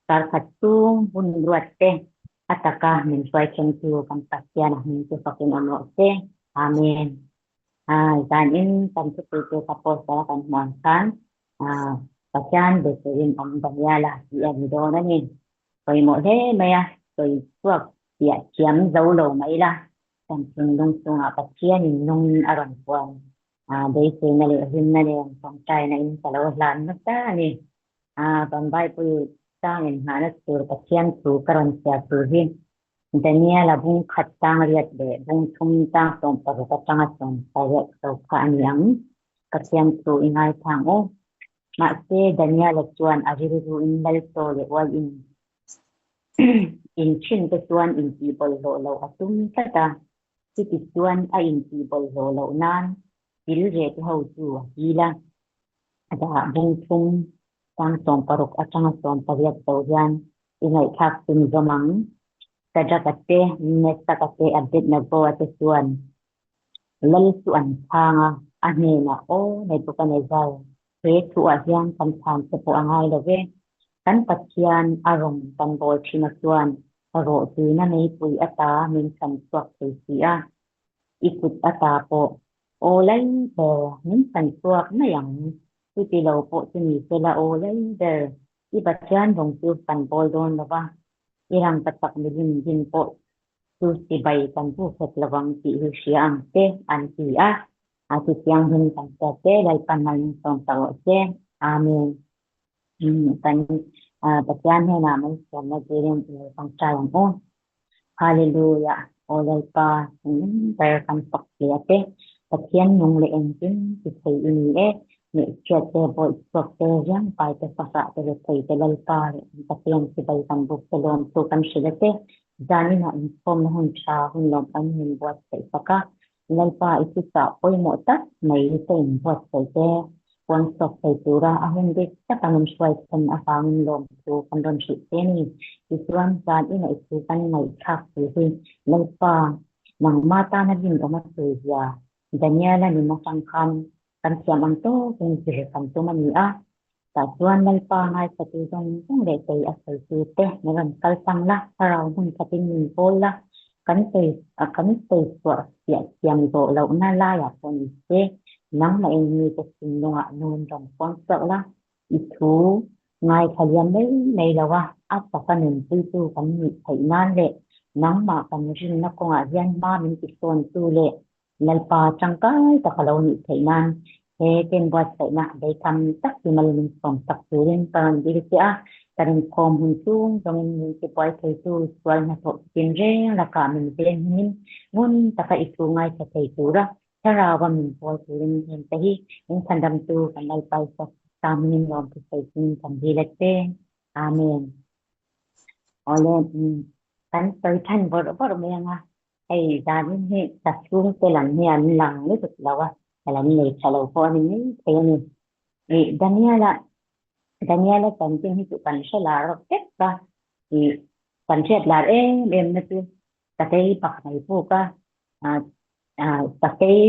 Karkhat chhung hun ruat te a taka min hruai thlengtu kan Pathian a hming chu fakin awm rawh se. Amen. Zanin kan thupui te ka poster a kan hmuh ang khan Pathian be turin awm Daniela tih a ni dawn a ni. Pawimawh hle mai a, sawi chhuak piah thiam zo lo mai la, kan thinlung chungah Pathianin nungin a rawn puan. Beiseina leh rinna nen tawngtaina in ka lo hlan nasa a ni. Kan Bible tang inngahna tur Pathian thu ka rawn chhiar tur hi Daniela bung khat tang riat leh bung thum tang 16 atanga 18 zo kha a ni ang. Pathian thu i ngaithlang e. Mahse, Daniela chuan a rilruin Lalchaw leh ual in in thin te chuan intih bawlhhlawh loh a tum tlat a. Chuti chuan a intih bawlhhlawh loh nan thil reh te ho chu a hil a. A dah bung thum tang 16 atanga 18 zo hian i ngaihthlak chun zawm ang. Sadraka te, Mesaka te, Abednego-a te chuan Lal chu an chhang a, a hnenah, Aw Nebuchadnezzar, he thuah hian kan chhan che pawh a ngai lo ve. Kan Pathian a rawn kan bawl thin a chuan rawhtuina meipui ata min chhan chhuak thei si a, i kut ata pawh aw lai ber min chhan chhuak mai ang. Chuti lo pawh chu ni sela aw lai ber, i Pathian rawng chu kan bawl dawn lo va, i rangkachak milim din pawh chu chibai kan bu hret lovang tih hi hria ang che, an ti a. A ti thianghlim kan hriat te Lalpan mal min sawm ta rawh se. Amen. Kan Pathian hnenah malsawmna zirin i lo tawngtai ang u. Hallelujah! Aw Lalpa, engin ber kan fak hle a che. Pathian nung leh engkim ti thei i ni e. Hmeichhiat te, bawihchhuak te, riangpai te, fahrah te, rethei te, Lalpa leh kan Pathian chibai kan buk te lawmthu kan hrilh a che. Zaninah inkhawmna hun tha hun lawmawm min buatsaih sak a, Lalpa i thuchah pawimawh tak mai hi ka inbuatsaih te, puan chhuak thei tura a hun dik taka min hruai thlen avangin lawmthu kan rawn hrilh che a ni. Tichuan, zaninah i thu kan ngaihthlak tur hi Lalpa nangmah tana rinawm a sawi zia Daniela nun atang khan kan thiam ang tawkin zir kan tum a ni a. Tah chuan Lalpa ngaithatu zawng zawng leh kei a sawitu te min rawn kal tlang la, thlarau hmun khatin min pawl la, kan sawi kan sawi chhuah fiah thiam zawh lohna laiah pawh ni se, nangmah in mite thinlungah nun rawn puang chhuak la, i thu ngaithla liam mai mai lo a, a taka nunpuitu kan nih theih nan leh nangmah kan rinna kawngah hian hma min tisawntu leh Lalpa tangkai tak a lo nih theih nan he ken buatsaihna beitham tak hi mal min sawm sak turin ka rawn dil che a, ka rinkhawm hun chung zawngin min tibuai theitu sual hnathawh chitin reng lakah min veng hmingin ngun taka i thu ngaithla thei tura thlarau-a min pawl turin hengte hi min chhandamtu kan Lalpa Isua Krista hmingin lawmthu sawi chungin kan dil a che. Amen. Awle, kan sawi than bawrh bawrh mai ang a. Hei zanin hi ka chhungte lam hi an lang lutuk lo a, ka lam nei tha lo pawh a ni mai thei a ni. Ih Daniela Daniela chanchin hi chu kan hre lar rawk vek a, ih kan hriat lar em em na chu sakei bak nei puk a, ah ah sakei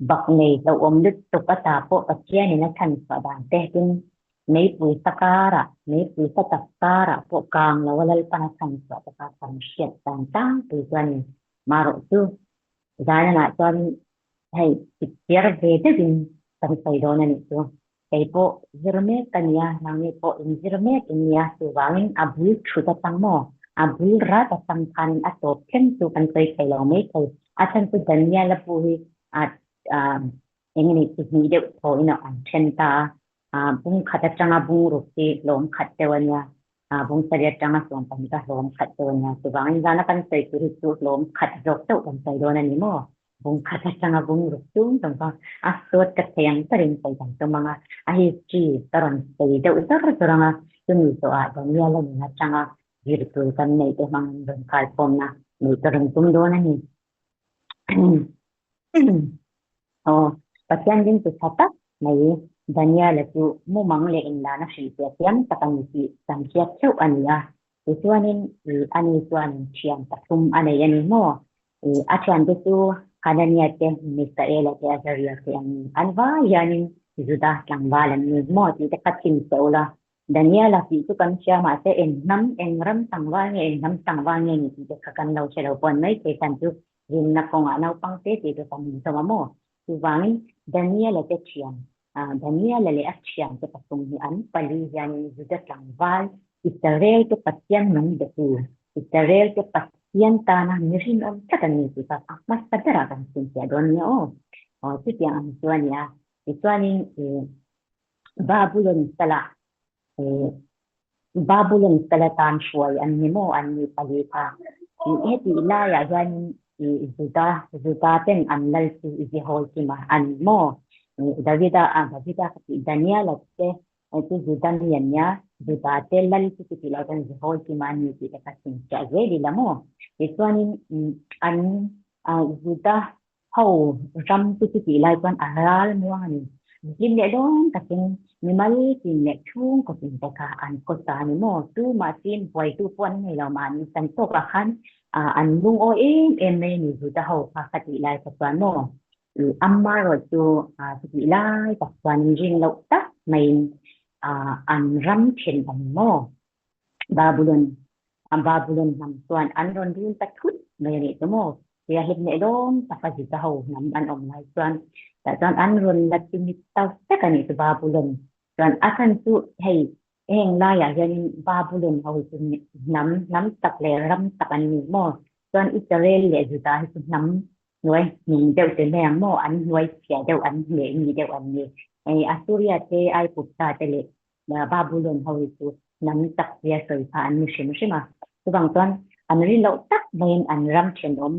bak nei hlauhawm lutuk ata pawh Pathianin a chhan chhuah dan te tin meipui sa karah meipui sa tak karah pawh kang lo a Lalpan a chhan chhuah te kha kan hriat dan tlangpui chuan in marawh chu Zion-ah chuan hei chipchiar ve deuhin kan sawi dawn a nih chu. Kei pawh zir mek ka nia, nangni pawh in zir mek in nia, chuvangin a bul thut atang maw, a bul rat atang khanin a tawp thleng chu kan sawi thei lo mai thei. A chhan chu Daniel-a pu hi ah eng nge chi hnih deuh thawhin an then ta a, bung khat atanga bung ruk hi hlawm khat deuh a nia, bung sarih atanga 12 ka hlawm khat deuh a nia, chuvangin zana kan sawi tur hi chu hlawm khat zawk deuh kan sawi dawn a ni maw? Bung khat atanga bung ruk chung zawng kha a sawt ka thei ang tarin sawi kan tum ang a, a history ka rawn sawi deuh zawr zawr ang a, chumi zawhah Daniel-a nun atanga zir tur kan neih te hmangin rawn kalkhawmna neih ka rawn tum dawn a ni. Aw, Pathian ding chu tha tak mai Daniel-a chu mumang leh inlana hrilhfiah thiam tak a ni tih kan hriat theuh a ni a. Tichuanin ani chuan thian pathum a nei a ni maw? A thiante chu Hanania te, Misaela te, Azaria te an ni. An vai hianin Juda tlangval an ni maw tih te kha chhin che ula. Daniela tih chu kan hria mahse eng hnam, eng ram tlangval nge, eng hnam tlangval nge ni tih te kha kan lo hre lo pawn mai thei khan chu rinna kawngah naupang te tih chu kan inzawm a maw? Chuvangin Daniela te thian, Daniela leh a thiante pathum hi an pali hianin Juda tlangval Israel te Pathian nung betu, Israel te Pathian tana mi rinawm tlat an ni tih kha a hmasa berah kan chhunchhiah dawn nia aw. Aw chutiang ang chu a ni a. Tichuanin Babulon salah Babulon sala tan hruai an ni maw an ni pali kha. Hetih laiah hianin Juda Juda ten an lal chu Jehoiakim-a a ni maw? Davida Davida ka tih Daniela te chu Juda mi an nia, Juda te lal chu chutih lai chuan Jehoiakim-a a ni tih te kha chhinchhiah zel ila maw? Tichuanin an Juda Ho ram chu chutih lai chuan a ral muang a ni. Hlim leh dawn takin mimal tin leh chhungkaw tin te kha an kawt ta a ni maw? Tumah chin buaitu pawh an nei lo mahni kan tawkah khan an lungawi em em mai a ni Juda ho kha ka tih lai kha chuan maw? Amaherawh chu chutih lai tak chuan ring loh tak maiin an ram then a ni maw? Babulon Babulon hnam chuan an rawn run ta thut mai a nih chu maw? Tia hlim leh lawm taka Juda ho hnam an awm lai chuan tah chuan an rawn la chimit ta vek a nih chu Babulon chuan a chhan chu hei heng laiah hianin Babulon ho hi chu hnam hnam tak leh ram tak an ni maw? Chuan Israel leh Juda hi chu hnam hnuai hnung deuh te mai ang maw? An hnuai chhia deuh an hneh mi deuh an ni. Hei Assuria te Aigupta te leh Babulon ho hi chu hnam tak tia sawi kha an ni hrim hrim a. Chuvang chuan an ri loh tak maiin an ram thenawm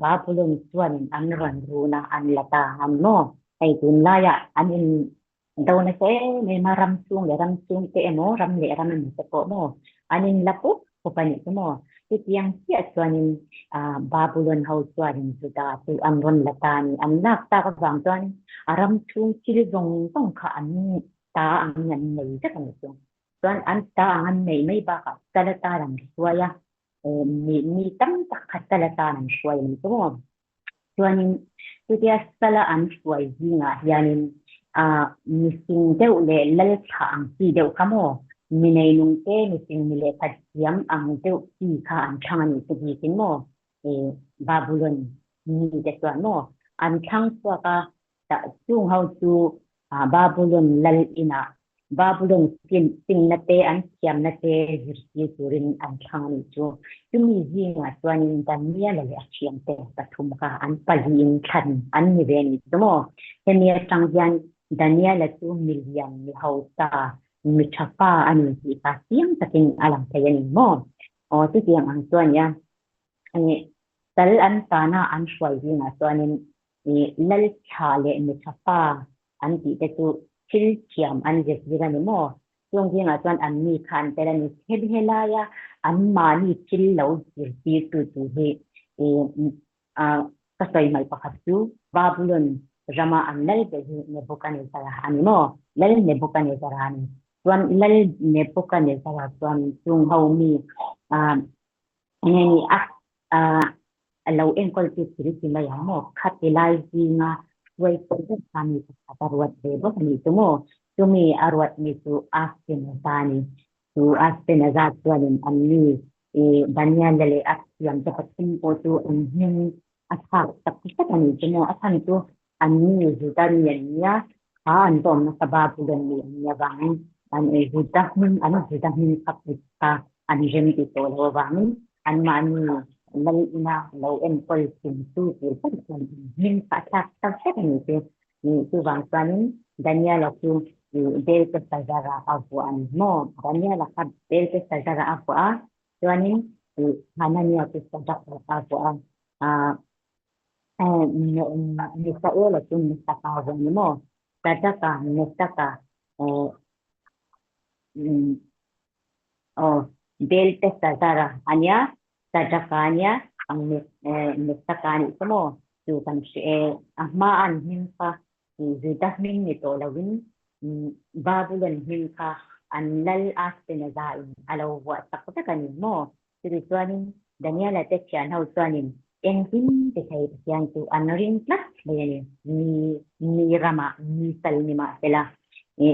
Babulon chuanin an rawn run a, an la ta an maw? Hei tunlaiah an in do nasa em em a, ram chhung leh ram chhung te emaw, ram leh ram emaw te pawh maw an in la pup pup a nih chu maw? Chutiang chiah chuanin Babulon ho chuanin Juda chu an rawn la ta a ni. An lak tak avang chuan a ram chhung thil zawng zawng kha an ta angin an nei vek a ni chu. Chuan an ta ang an neih mai bakah sal atan an hruai a, mi mi tam tak kha sal atan an hruai a ni chu maw. Chuanin chutia sala an hruai zingah hianin mihring deuh leh lal thlah ang chi deuh kha maw, mi neinung te mihring mi lehkha thiam ang deuh chi kha an thlang a nih chu bikin maw, Babulon mite chuan maw an thlang chhuak a, Tah chung ho chu Babulon lal inah Babulon finna te an thiamna te zirtir turin an thlang a nih chu. Chumi zingah chuanin Daniela leh a thiante pathum kha an paliin thlan an ni ve a nih chu maw. Hemi atang hian Daniela chu milian, mi hausa, mi tha fa a ni tih kha chiang takin a lang thei a ni maw. Aw chutiang ang chuan nia sal an tana an hruai zingah chuanin Lalthla leh Miṭhapa an tih te chu thil thiam an zirtir a ni maw? Chung zingah chuan an mi kha an tel a ni. Hemi helaia anmahni thil lo zirtirtu tur hi ka sawi hmaih pakhat chu Babulon rama an lal ber hi Nebuchadnezzar-a a ni maw? Lal Nebuchadnezzar-a a ni. Chuan Lal Nebuchadnezzar-a chuan chung ho mi enge ni a a lo enkawl chu thil ti mai ang maw? Khati lai zinga hruaitu ber kha mi pakhat a ruat ve bawk a nih chu maw? Chumi a ruat mi chu Aspenaza a ni. Chu Aspenaza chuanin an mi Daniela leh a thiamte pathum pawh chu an hming a thlak tak tak a nih chu maw? A chhan chu an mi Juda mi an nia, kha an tawm nasa Babulon mi an nia vangin an Juda hming an Juda hming kha put kha an rem ti tawh lo avangin anmahni lal ina lo enkawl chungtu tur ber chuan an hming kha a thlak tak vek a ni chu. Chuvang chuanin Daniela chu Belteshazzar-a a vuah a ni maw? Daniela kha Belteshazzar-a a vuah a, chuanin Hanania chu Shadrach-a a vuah a. Misaela chu Mesaka a vuah a ni maw? Shadrach-a, Mesaka, Aw, Belteshazzar-a a nia, Shadrach-a a nia, Mesaka a nih chu maw? Chu kan hre e, a hma an hming kha Juda hming ni tawh loin Babulon hming kha an lal Aspenaza-in a lo vuah tak vek a ni maw? Chutih chuanin Daniela te thian ho chuanin engkim ti thei Pathian chu an ring tlat mai a ni, mi mi ramah mi sal ni mahsela.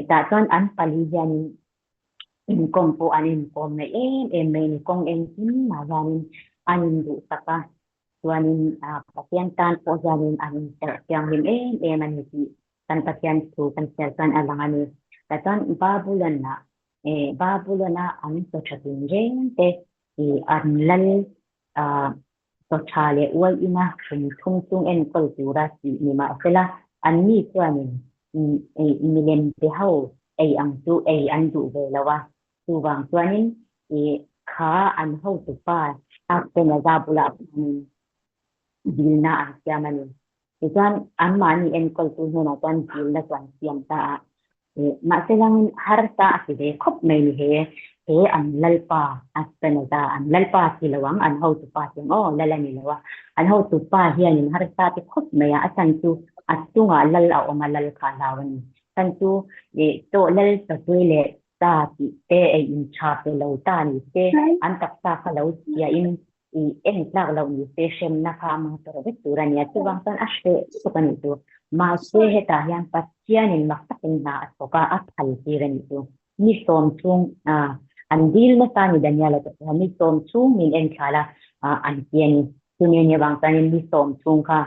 Tah chuan an pali hianin. Inkawm pawh an inkawm ngaih em em mai a ni. Kawng engkim mah hianin an induhsak a, chuanin Pathian tan pawh hianin an inserh thianghlim em em a ni tih kan Pathian thu kan chhiar chuan a lang a ni. Tah chuan Babulon-ah Babulon-a an chaw tha tinreng te an lal chaw tha leh uai ina kum thum chung enkawl tura tih ni mahsela anni chuanin milem te ho ei ang chu ei an duh ve lo a. Chuvang chuanin kha an hotupa Aspenaza bulah khanin dilna an siam a ni. Tichuan, anmahni enkawltu hnenah chuan dilna chu an siam ta a. Mahse langin harsa a ti ve khawp mai ni he, he an lalpa Aspenaza, an lalpa ti lo ang, an hotupa ti ang aw, lal a ni lo a. An hotupa hianin harsa a ti khawp mai a, a chhan chu a chungah lal a awm a, lal kha a hlau a ni. Chhan chu tawh lal chawtui leh ta tih te, ei in tha pe lo ta ni se, an taksa kha lo chhiahin i en tlak loh ni se hremna kha a hmang tawh vek tur a nia. Chuvang chuan a hreh tuk a nih chu. Mahse hetah hian Pathianin mak takin hna a thawk a, a phal tir a nih chu. Ni sawm chhung an dil nasa a ni Daniela te pawh ni sawm chhung min en thlal a an ti a ni. Chumi a nih avang chuanin ni sawm chhung kha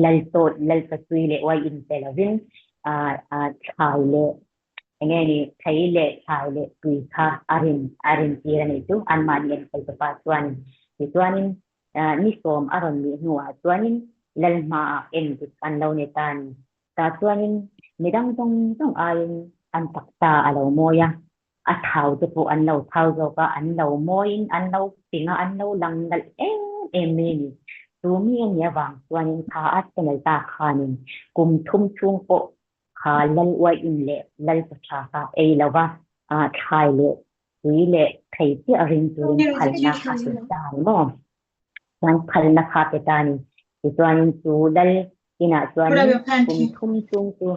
Laltawt, Lalpatui leh uai inpe lovin thlai leh Eng nge ni, thei leh thlai leh tui kha a rin a rin tir a nih chu anmahni enkawl tawpah chuanin. Tichuanin ni sawm a rawn nih hnuah chuanin lal hmaah en dik an lo ni ta a ni. Tah chuanin midang zawng zawng aiin an taksa a lo mawi a, a thau te pawh an lo thau zawk a, an lo mawiin an lo fing a, an lo lang nalh em em mai a ni. Chu mi a nih avang chuanin kha a channel ta khanin kum thum chhung pawh Kha lal uaiin leh lal paṭha kha ei lo va, thlai leh tui leh thei chiah ring turin phalna a pe ta a ni maw? Chuan phalna kha pe ta a ni. Tichuanin chu lal inah chuanin kum thum chung chu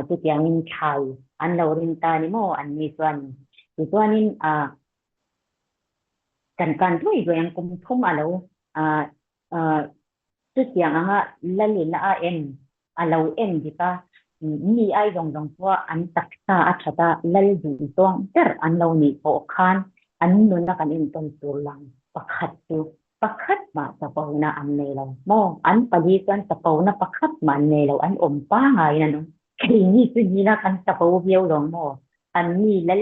chutiangin thlai an lo ring ta a ni maw? Anni chuanin. Tichuanin kan kan duai duai ang kum thum a lo Chutiang anga lalina a en, a lo en dik a, mi ai zawng zawng pawh an taksa a that a, lal duh zawng ber an lo nih pawh khan an nuna kan intawn tur lang pakhat chu pakhat mah chapona an nei lo maw? An pali chuan chapona pakhat mah an nei lo, an awm pangaiin an awm. Keini chu nila kan chapo viau lo maw? An mi lal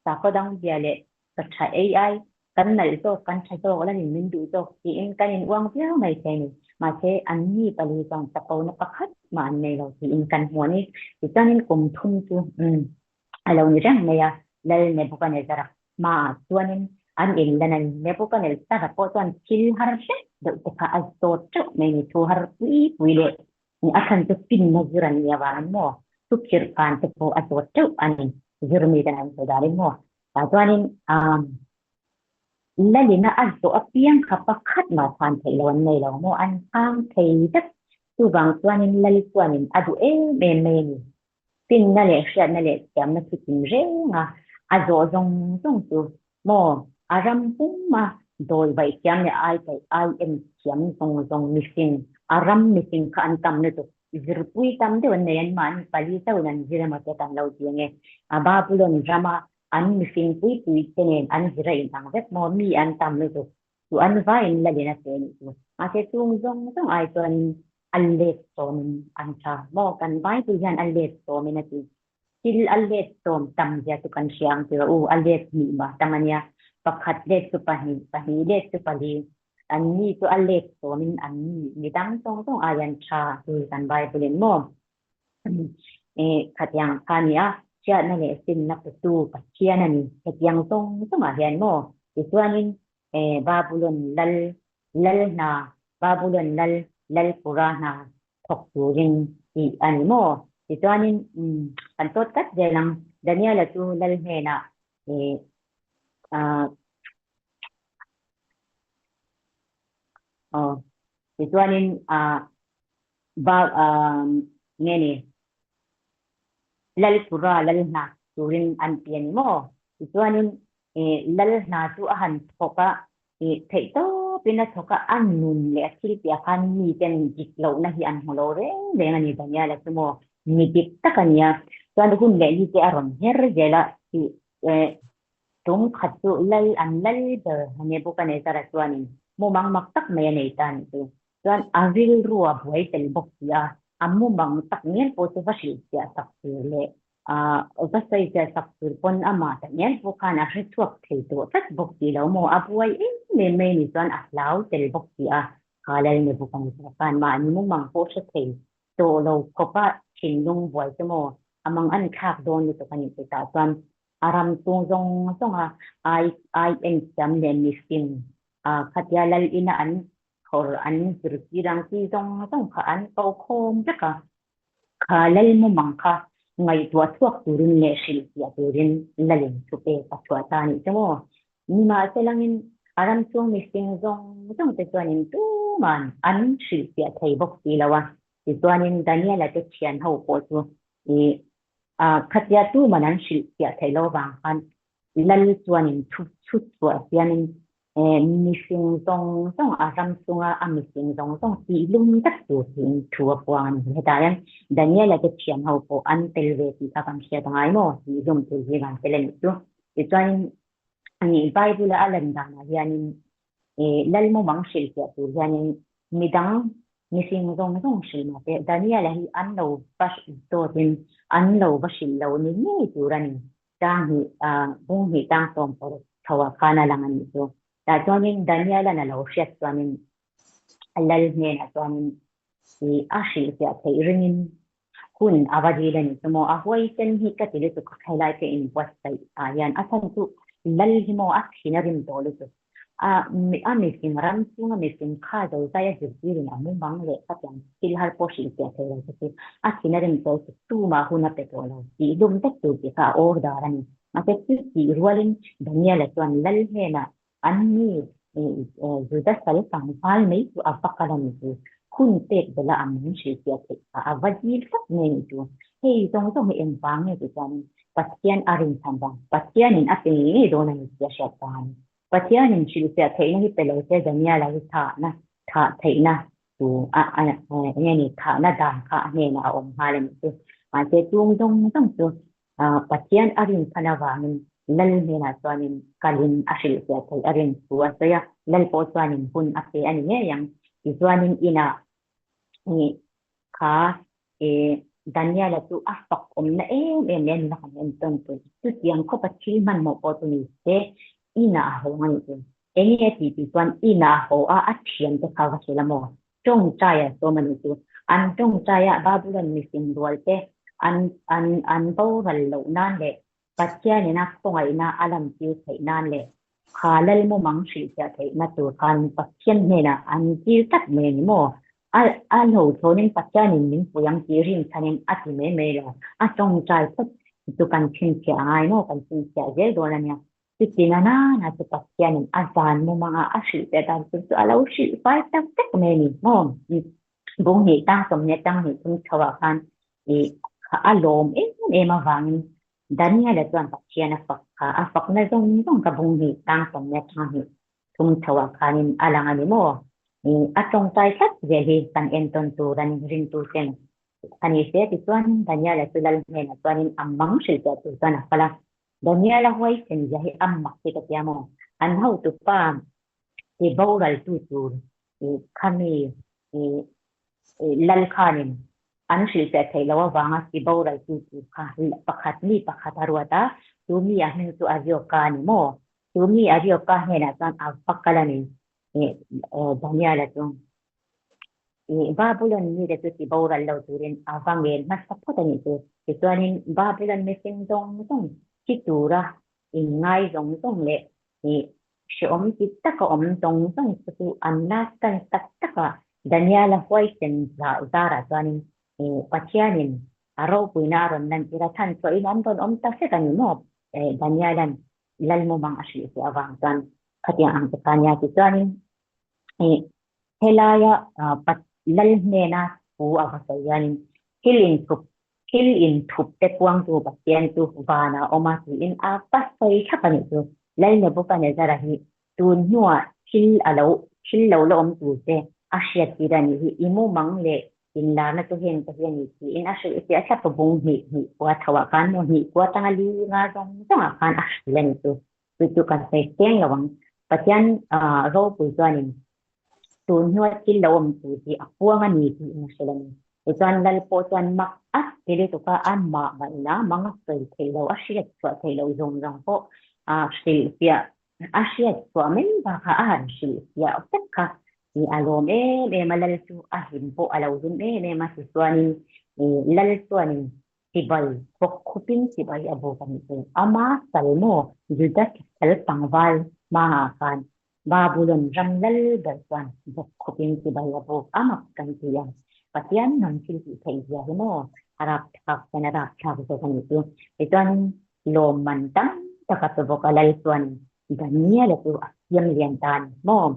sakhaw dang zia leh ka tha ei ai, kan nalh zawk, kan tha zawk, lan in min duh zawk tiin kan in uang viau mai thei a ni. Mahse, an mi pali chuan chapona pakhat mah an nei lo tiin kan hmu a ni. Tichuanin kum thum chu umm a lo ni reng mai a, Lal Nebuchadnezzar-a hmaah chuanin an in lan a ni. Nebuchadnezzar-a pawh chuan thil har hlek deuh te kha a zawt teuh mai a ni, thu har pui pui leh a chhan chu finna zir an nih avangin maw, thukhirh khan te pawh a zawt teuh a ni, zir miten an sawi danin maw. Tah chuanin Lalina a zawh apiang kha pakhat mah chhan theih lo an nei lo maw? An chhang thei vek. Chuvang chuanin Lal chuanin a duh em em mai a ni. Finna leh hriatna leh thiamna chu kim reng a, a zawh zawng zawng chu maw a ram puma dawi vaih thiam leh ai kaih ai en thiam zawng zawng mihring, a ram mihring kha an tam lutuk. Zirpui tam deuh an nei, anmahni pali chauhin an zir emaw te kan lo ti ange. Babylon rama an mihring pui pui te nen an zir a inang vek maw? Mi an tam lutuk chu an vaiin lalin a che nih chu. Mahse chung zawng zawng ai chuanin a let sawmin an tha maw? Kan Bible hian a let sawmin a ti. Thil a let sawm tam zia chu kan hria ang tiraw u, a let hnih mah tam a nia. Pakhat let chu pahnih, pahnih let chu pali. An ni chu a let sawmin an ni midang zawng zawng ai an tha ti kan Bible in maw? Khatiang kha a ni a, hriatna leh finna petu Pathian a ni. Hetiang zawng zawngah hian maw? Tichuanin Babulon lal lal hna, Babulon lal lal pura hna thawk turin tih a ni maw? Tichuanin kan tawt tlat zel ang. Daniela chu lal hnenah aw tichuanin Ba nge ni Lalpura lal hna turin an ti a ni maw? Tichuanin lal hna chu a han thawk a, theih tawpin a thawk a, a nun leh a thil piah khan miten dik lohna hi an hmu lo reng reng a ni Daniela chu maw? Mi dik tak a ni a, chuan hun leh ni te a rawn her zel a. Tum khat chu lal an lal ber Nebuchadnezzar-a chuanin mumang mak tak mai a nei ta a nih chu. Chuan a rilru a buai tel bawk si a, a mumang tak ngial pawh chu va hrilhfiah sak tur leh va sawifiah sak tur pawn amah tak ngial pawh khan a hre chhuak thei tawh tlat bawk si lo maw? A buai em em mai a nih chuan a hlau tel bawk si a, kha lal Nebuchadnezzar-a khan mahni mumang pawh hre thei tawh lo khawpa thinlung buai chu maw a mang an thlak dawn lutuk a nih chu tah chuan a ram chung zawng zawnga ai ai enthiam leh mihring khatia lal ina an khawr an zirtir ang chi zawng zawng kha an ko khawm vek a. Kha lal mumang kha ngaihtuah chhuak turin leh hrilhfiah turin lalin thu pek a chhuah ta a nih chu maw? Nimahselangin a ram chung mihring zawng zawng te chuanin tuman an hrilhfiah thei bawk si lo a. Tichuanin Daniela te thian ho pawh chu ih khatia tuman an hrilhfiah theih lo vang khan lal chuanin thu chhut chhuah hianin mihring zawng zawng a ram chunga a mihring zawng zawng tih lum vek tur tiin thu a puang a ni. Hetah hian Daniela te thian ho pawh an tel ve tih kha kan hriat angai maw? Tih lum tur hi kan tel a nih chu. Tichuanin Bible a lan danah hianin lal mumang hrilhfiah tur hianin midang mihring zawng zawng hrilh mahse Daniela hi an lo va dawtin an lo va hrilh lo ni ngei tur a ni. Tang hnih bung hnih tang sawm paruk chho ah khan a lang a nih chu. Tah chuanin Daniela'n a lo hriat chuanin a lal hnenah chuanin a hrilhfiah theih ringin Hun a va dil a ni chu maw? A huaisen hi ka ti lutuk a, khailai te inbuatsaih ah hian a chhan chu lal hi maw a thin a rim tawh lutuk. A a mihring ram chunga mihring kha zozai a zirtirin a mumang leh khatiang thil har pawh hrilhfiah thei lo te chu a thin a rim tawh lutuk tumah hun a pe tawh lo tih hlum vek tur tih kha a order a ni. Mahse chu tih rualin Daniel-a chuan lal hnenah An ni Juda sal tlangval mai chu a va kal a ni chu. Hun pek bela a min hrilhfiah theih kha a va dil tlat mai a ni chu. Hei zawng zawng hi engvang nge tih chuanin Pathian a rinchhan vang, Pathianin a pe ngei ngei dawn a ni tih a hriat vang a ni. Pathianin hrilhfiah theihna hi pe lo se Daniela hi thahna, thah theihna chu a enge ni thahna dan kha a hnenah a awm nghal a ni chu. Mahse chung zawng zawng chu Pathian a rinchhan avangin Lal hnenah chuanin kalin a hrilhfiah theih a rin thu a sawi a, Lal pawh chuanin hun a pe a ni ngei ang. Tichuanin inah kha Daniela chu a fak awmna em em leh a nuna kan entawn tur. Chutiang khawpa thil hmanhmawh pawh chu ni se, inah a hawng a nih chu. Enge a tih tih chuan inah a haw a, a thiante kha va hrilh a maw? Tawngtai a sawm a nih chu. An tawngtai a Babylon mihring rual te an an an boral loh nan leh Pathianin a khawngaihna a lantir theih nan leh kha lal mumang hrilhfiah theihna tur khan Pathian hnenah an dil tlat mai a ni maw? A a lo thlawnin Pathianin min pui ang tih rinchhanin a ti mai mai lo. A tawngtai phawt chu kan chhinchhiah a ngai maw? Kan chhinchhiah zel dawn a nia. Chuti na nana chu Pathianin a zan mumanga a hrilh ve dan tur chu a lo hrilh fai tak vek mai a ni maw? Bung hnih tang sawmhnih atang hnih thum chho ah khan ih a lawm em em avangin Daniela chuan Pathian a fak kha a fakna zawng zawng kha bung hnih tang sawmhnih atang hnih thum chho ah khanin a lang a ni maw? Ih a tawngtai tlat zel hi kan entawn tur a ni ringtu ten a ni se tichuan Daniela chu lal hnenah chuanin a mang hrilh teh tur chuan a kal a. Daniela huaisen zia hi a mak hi ka tia maw? An hotupa ti boraltu tur khami lal khanin an hrilhfiah theih loh avanga ti boraltu tur kha pakhat mi pakhat a ruat a, chu mi a hming chu Arioka a ni maw? Chu mi Arioka hnenah chuan a va kal a ni Daniela chu. Babylon mite chu ti boral lo turin a va ngen hmasa phawt a nih chu. Tichuanin Babylon mihring zawng zawng thi tura inngai zawng zawng leh hrehawm ti taka awm zawng zawng te chu an last chance tak takah Daniela huaisen zarah chuanin Pathianin a ropuina a rawn lantir a, chhanchhuahin an rawn awm ta vek a ni maw? Daniela'n lal mumang a hrilh ve avang chuan khatiang ang te kha nia. Tichuanin Helaia lal hnena thu a va sawi hianin thil inthup thil inthup te puangtu Pathian chu vanah a awm a tiin a va sawi thlap a nih chu. Lal Nebuchadnezzar-a hi tun hnuah thil a lo thil lo la awm tur te a hriat tir a nih hi. I mumang leh Inlarna chu heng te hi a ni tiin a hrilh chiah thlap a, bung hnih hnih kua tho ah khan maw hnih kua tanga li nga zawng zawng ah khan a hrilh a ni chu. Chu chu kan sawi chiang lo ang. Pathian ropui chuanin tun hnua thil lo awm tur hi a puang a ni tiin a hrilh a ni. Tichuan Lal pawh chuan mak a ti lutuk a, amah ngaihna mang a sawi theih lo, a hriat chhuah theih loh zawng zawng pawh hrilh fiah A hriat chhuah mai bakah a han hrilh fiah vek kha i a lawm em em a, Lal chu a hlim pawh a lo hlim em em a, tichuanin Lal chuanin chibai bawk khupin chibai a buk a nih chu. Ama sal maw Juda sal tlangval hmaah khan Babulon ram lal ber chuan bawk khupin chibai a buk a mak kan ti a, Pathian hnam thil tih theih zia hi maw a rapthlak hian a rapthlak zawk a nih chu. Tichuanin Lawmman tam tak a pe bawk a, Lal chuan Daniela chu a siam lian ta a ni maw?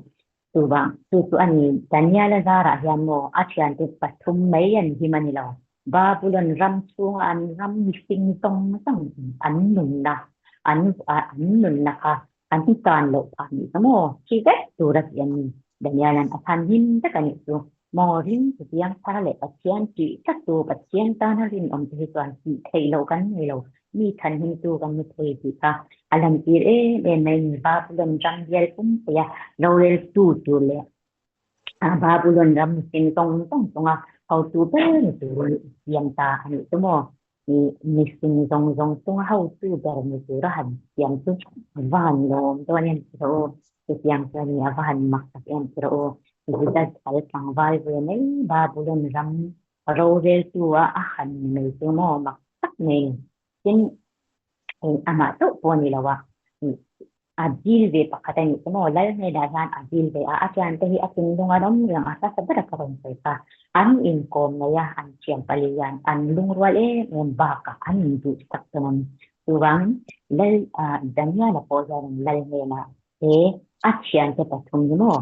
Chuvang, chu chu a ni, Daniela zarah hian maw a thiante pathum mai an him a ni lo. Babulon ram chhunga an ram mihring zawng zawng an nunna, an an nunna kha an tan loh phah nih chu maw? Thi vek tur a tih a ni. Daniela'n a chhan him vek a nih chu. Maw ring chu piang thar leh Pathian tih tlat tu Pathian tana rinawm te hi chuan tih theih loh kan nei lo, mi thanhim tu kan ni thei tih kha a lantir em em mai ni. Babulon ram bial pumpuia rorel tu tur leh Babulon ram mihring zawng zawng chunga hotu ber ni turin i siam ta a nih chu maw? Mihring zawng zawng chunga hotu ber ni tura han siam chu a va han lawm dawn em ti rawh u. Chutiang chuan ni a va han mak tak em ti rawh u. Juda sal tlangval ve mai Babulon ram roreltu a a han ni mai chu maw mak tak mai ni. Tin, amah chauh pawh a ni lo a, a dil ve pakhat a nih chu maw, Lal hnenah hian a dil ve a, a thiante hi a thinlung an awm reng a, hmasa ber a ka rawn sawi kha, an inkawm mai a, an thian pali hian an lungrual em em bakah an induh tak dawn a ni. Chuvangin Lal Daniela pawh hian Lal hnenah he a thiante pathum hi maw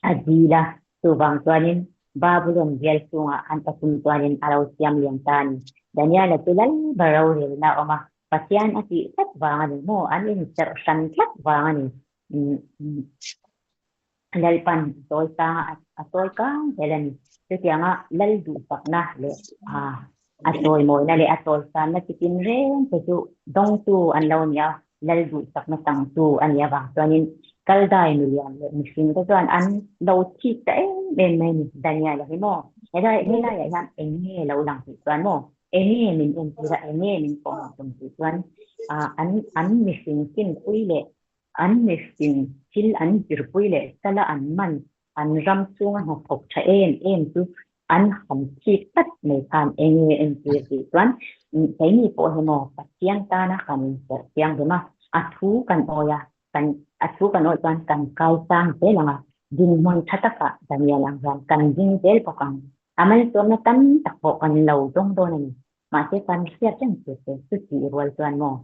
a dil a, chuvang chuanin Babulon bial chungah an pathum chuanin a lo siam lian ta a ni. Daniela chu Lal ber rorelna a awm a, Pathian a tih tlat vang a ni maw? An inserh hran tlat vang a ni. Lalpan a sawi sang a, a sawi kang zel a ni. Chutianga Lal duhsakna leh a sawimawina leh a chawisanna chitin reng te chu dawngtu an lo ni a, Lal duhsakna changtu a nih avang chuanin Kaldai milian leh mihring te chuan an lo thik ta em em mai a ni. Daniel-a hi maw? Helai helaiah hian eng nge lo lang tih chuan maw? Enge min entir a, enge min pawh tum tih chuan an an mihring finpui leh an mihring thil an zirpui leh sala an man an ram chhunga hnathawk tha em em chu an han thik tlat mai khan enge entir tih chuan keini pawh hi maw Pathian tana kan inserh thianghlim a, a thu kan awi a, kan a thu kan awih chuan kan kai sang zel ang a, dinhmun tha takah Daniel ang hian kan ding zel bawk ang. A malsawmna tam tak pawh kan lo dawng dawn a ni. Mahse kan hriat reng tur che chu tih rual chuan maw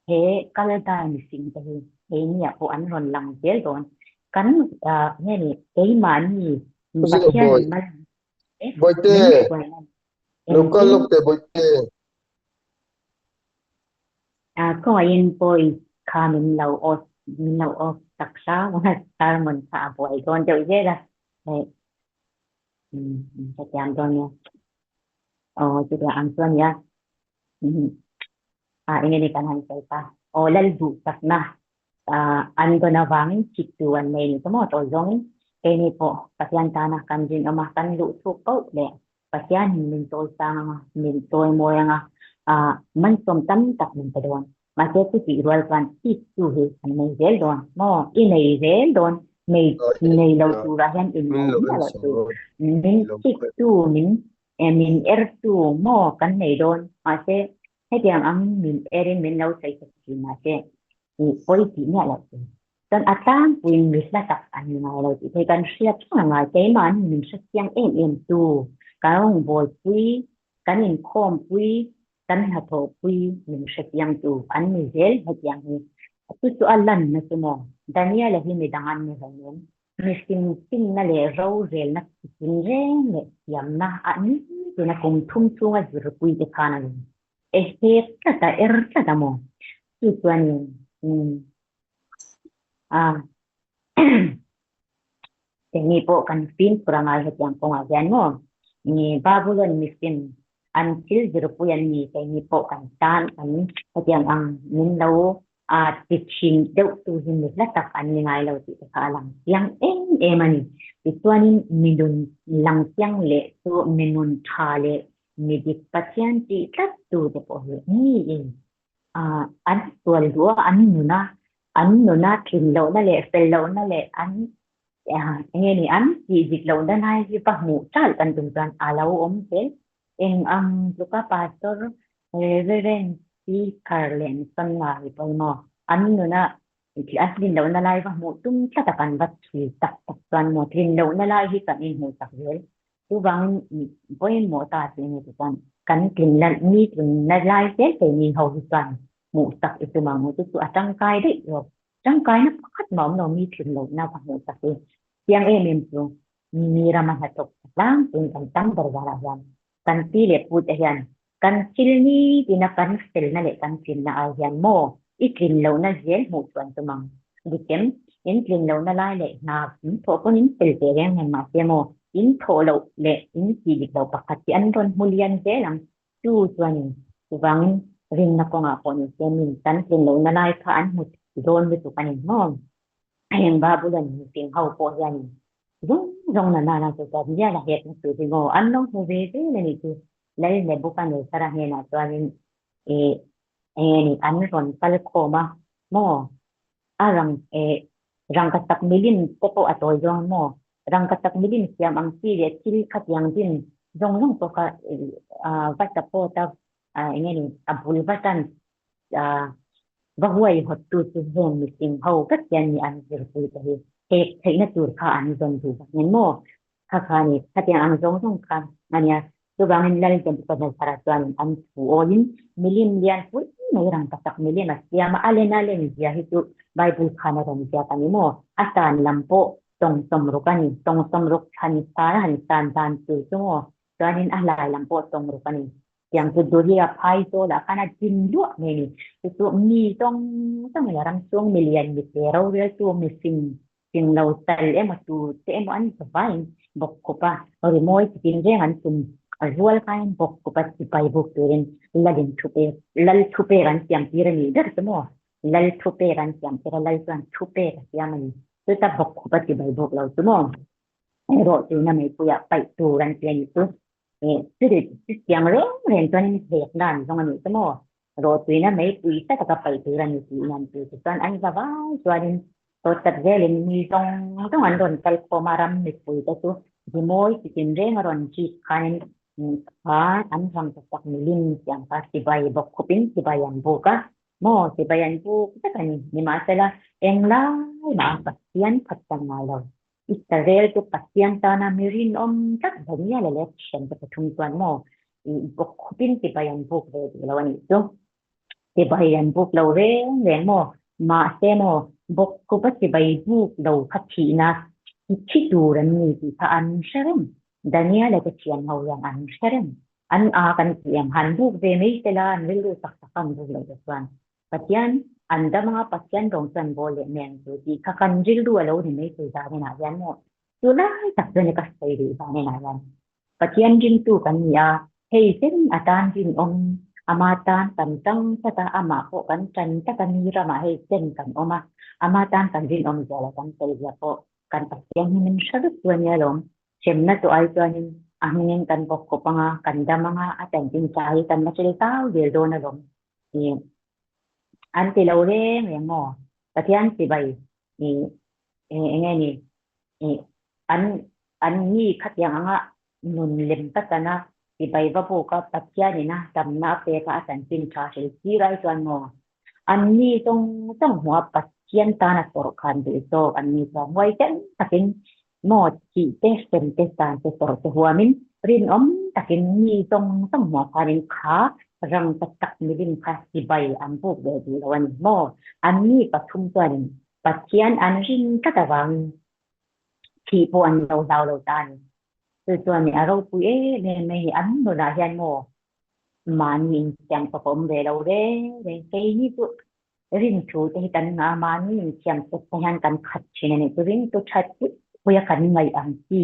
he Kaldai mihring te hi keiniah pawh an rawn lang zel dawn. Kan nge ni keimahni Pathianin mal Bawihte, lo kal lawk teh Bawihte. Khawngaihin pawi kha min lo off min lo off tak hram a, sermon kha a buai dawn deuh zel a. Hetiang dawn nia. Aw chutiang ang chu a nia. A eng nge kan han sawi ta. Aw lal duh chakna an dawn avangin thiktu an nei ni chu maw tawi zawngin keini pawh Pathian tana kan rinawm a, kan luh chhuk pauh leh Pathianin min chawi sang anga, min chawi mawi anga, malsawm tam tak min pe dawn. Mahse chutih rual chuan thiktu hi an nei zel dawn maw? I nei zel dawn, nei nei lo turah hian in ngai miah loh tur. Min thiktu min min ertu maw kan nei dawn. Mahse hetiang ang min erin min lo sawi sak thin mahse i pawi tih miah loh tur. Chuan a tlangpuiin mi hla tak an ni ngai lo tih phei kan hriat reng a ngai. Keimahni min hrechiang em em tu, kan rawngbawlpui, kan inkhawmpui, kan hnathawhpui min hrechiang tu an ni zel hetiang hi. Chu chu a lanna chu maw? Daniel-a hi midang an ni hlawm em? Mihring finna leh rorelna chitin reng leh thiamna a ni tuna kum thum chhunga zirpui te khan a ni. E hek tlat a, er tlat a maw? Chu chuanin, umm, a. Keini pawh kan fimkhur a ngai hetiang kawngah hian maw? Ni Babulon mifim an thil zirpui an ni keini pawh kan tan an hetiang ang min lo a ti thin deuh tu hi mi hla tak an ni ngai lo tih te kha a lang chiang em em a ni. Tichuanin mi nun lang chiang leh chu mi nun tha leh mi dik Pathian tih tlat tu te pawh hi miin an sual duh a, an nun a, an nuna tlin lohna leh fel lohna leh an eng nge ni an tih dik lohna lai hi va hmuh ṭalh kan tum chuan a lo awm zel. Eng ang tluka pastor, reverend, speaker leh missionary pawimawh an nuna a tlin lohna lai va hmuh tum tlat a kan va chhui tak tak chuan maw tlin lohna lai hi kan inhmuh tak zel. Chuvangin pawimawh ta chu enge ti chuan kan tlinna mi tlinna lai zel thei mi ho hi chuan hmuh sak i tum ang u chu chu a tangkai daih zawk. Tangkaina pakhat mah awm lo mi tlin lohna va hmuh sak hi chiang em em chu mi rama hnathawk tlangpuiin kan tam ber zarah hian kan pi leh pu te hian kan thil ni tina kan felna leh kan tlinna ai hian maw i tlin lohna zel hmuh chu an tum ang. Dikem, in tlin lohna lai leh hna in thawh pawn in fel teh reng reng mahse maw in thawh loh leh in tih dik loh pakhat hi an rawn hmu lian zel ang. Chu chuanin chuvangin rinna kawngah pawh ni se min kan tlin lohna lai kha an hmu dawn lutuk a ni maw? Heng Babulon mifing ho pawh hianin zawng zawng na nana chu chuan Biala hekna tur hi maw an lo hmu ve zel a nih chu. Lal Nebuchadnezzar-a hnenah chuanin ih eng nge ni an rawn kal khawm a maw? A rang eh rangkachak milim te pawh a tawi zawng maw? Rangkachak milim siam ang chi leh thil khatiang din zawng zawng pawh kha va support a eng nge ni a bul va tan va huai hawt tu chu heng mihring ho vek hian ni an zirpui te hi hek theihna tur kha an zawn duh vang in maw? Kha kha ni khatiang ang zawng zawng kha a nia. Chuvangin Lal Nebuchadnezzar-a chuan an thu awlin milim lian pui mai rangkachak milim a siam a, a len a len zia hi chu Bible khan a rawn ziak a ni maw? A san lam pawh tawng sawmruk a ni, tawng sawmruk chhan san a han san dan tur chu maw? Chuanin a hlai lam pawh tawng ruk a ni. Tiang chu Duria phai zawlah khan a din luah mai a ni. Chu chu mi tawng tawng leh ram chhung milian mite roreltu mifing Ching lo tal emaw tu te emaw an za vaiin bawk khup a, rimawi chitin reng an tum rual khain bawk khup a sipai buk turin lalin thu pek, lal thu pek an siam tir a nih ber chu maw? Lal thu pek an siam tir a, lal chuan thu pek a siam a ni. Chuta bawk khup a chibai buk lo chu maw? Erawh tuina meipuiah paih tur an ti a nih chu. Chutiang reng reng chuanin hek dan zawng a nih chu maw? Rawhtuina meipui ta taka paih tur a ni tih an ti te chuan an za vai chuanin tawt zelin mi zawng zawng an rawn kal khawm a, ram mipui te chu rimawi chitin reng a rawn chik khanin kha an ram ta tak milim tiang kha chibai bawk khawpin chibai an buk a maw chibai an buk vek a ni. Nimahsela englai mah a Pathian phatsan ngai lo. Israel chu Pathian tana mi rinawm tlat Daniel leh thian te pathum chuan maw i bawk khawpin chibai an buk ve duh lo a nih chu. Chibai an buk lo reng reng maw? Mahse maw bawk khupa chibai buk lo kha thihna i thi tur an ni tih kha an hre reng. Daniel te thian ho hian an hre reng. An a kan tih em han buk ve mai sela an rilru tak tak an buk loh te chuan Pathian an dam anga Pathian rawng chuan bawl leh mai ang chu tih kha kan rilru a lo ni mai thei dan enah hian maw chu lai tak chuan ka sawi duh dan enah hian Pathian ringtu kan ni a, hei zen atan rinawm ama tan kan tang tlat a, amah pawh kan tan tlat a ni ramah hei zen kan awm a, ama tan kan rinawm zia leh kan fel zia pawh kan Pathian hi min hre vek chu a nia lawm. Hremna chu ai chuanin a hmingin kan bawk khawp anga, kan dam anga, a chanchin tha hi kan la hril zau zel dawn alawm. Ih an ti lo reng reng maw? Pathian chibai ih eng nge ni ih an an mi khatiang anga nun lem ta chana chibai va buk a Pathian ina damna a pek a a chanchin tha hril tir ai chuan maw? An mi zawng zawng hmuh a Pathian tana tawrh khan duh zawk an ni chuan huaisen takin maw thih te hrem te tan te tawrh te huamin rinawm takin mi zawng zawng hmuh khanin kha rang ta tak milim kha chibai an buk ve duh lo a ni maw? An mi pathum chuanin Pathian an rin tlat avangin thih pawh an lo hlau lo ta a ni. Chu chuan a ropui em em mai hi an nunah hian maw mahni insiam chawp a awm ve lo reng reng. Keini chu rin thu te hi kan nghah a, mahni insiam chawp te hian kan khat thin a nih chu. Ringtu that pui puia kan ngaih ang chi,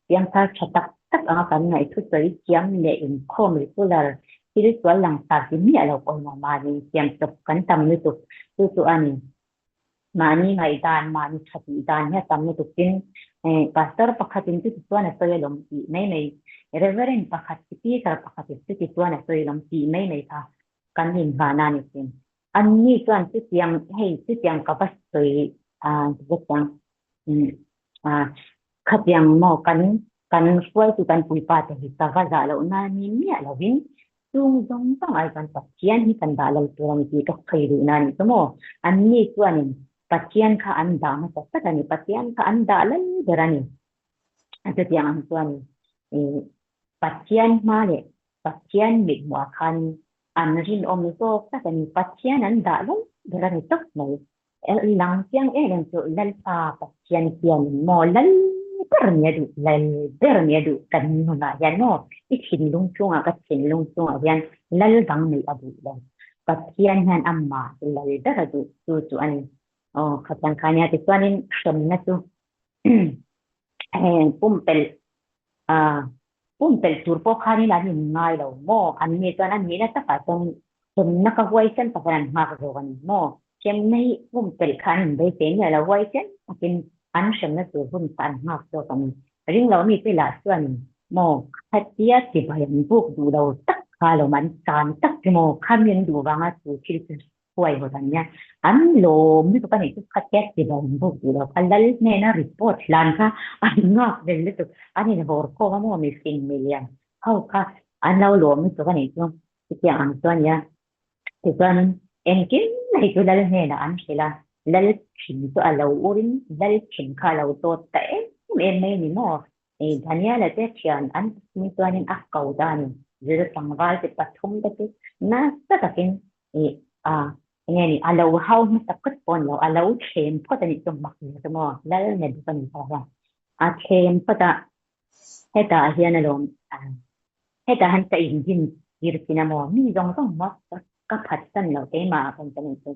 piangthar tha tak tak anga kan ngaih thusawi thiam leh inkhawm regular thil sual langsar ti miah lo pawhin a mahni insiam chawp kan tam lutuk. Chu chu a ni. Mahni ngaihdan, mahni tha tih dan hi a tam lutuk tin Pastor pakhatin chuti chuan a sawi alawm tih mai mai, Reverend pakhat, Speaker pakhatin chuti chuan a sawi alawm tih mai mai kha kan inhmahna a ni thin. Anni chuan chutiang hei chutiang ka va sawi chutiang khatiang maw kan kan hruaitu kan puipa te hi ka va zah loh na ni miah lovin chung zawng zawng ai chuan Pathian hi kan dah lo tur a ni tih ka sawi duh na a nih chu maw. Anni chuanin Pathian kha an dah hmasa tlat a ni, Pathian kha an dah lal ber a ni. Chutiang ang chuanin Pathian hma leh Pathian mithmuhah khan an rinawm zawk tak a ni. Pathian an dah lal ber a ni tawp mai. Lang chiang em em chu Lalpa Pathian hianin maw lal ber nia duh, lal ber nia duh kan nunah hian maw i thinlung chungah ka thinlung chungah hian lal dang neih a duh lo. Pathian hian amah chu lal ber a duh chu chu a ni. Aw khatiang kha nia tichuanin hremna chu heng pumpelh Pumpelh tur pawh khanin an inngai lo maw? An ni chuan a nihna takah chuan hremna ka huaisen takin an nghak zawk a ni maw? Hremna hi pumpelh kha an inbeisei miah lo, huaisen takin an hremna tur hun kha an nghak zawk a ni. Ringlo mite lah chuan maw khatia chibai an buk duh lo tak kha lawm an tan tak chu maw khami an duh vanga chu thil chu huai hawt an nia. An lawm lutuk a nih chu khatia chibai an buk duh lo kha lal hnena report hlan kha an nghak vel lutuk. An inhawr khawm a maw mifing milian ho kha an lo lawm lutuk a nih chu chutiang ang chuan nia. Tichuanin engkim mai chu lal hnenah an hrilh a, lal thin chu a lo urin lal thin kha a lo tawt ta em em mai ni maw? Daniela te thian an ni chuanin a ko ta a ni. Juda tlangval te pathum te chu nasa takin a enge ni a lo hau hmasa phawt pawh a ni lo, a lo thlem phawt a nih chu mak ni chu maw lal Nebuchadnezzar hian a thlem phawt a, hetah hian alawm hetah hian ka inzin tir thin a maw mi zawng zawng maw ka phatsan lo keimah ah khan ka nih chu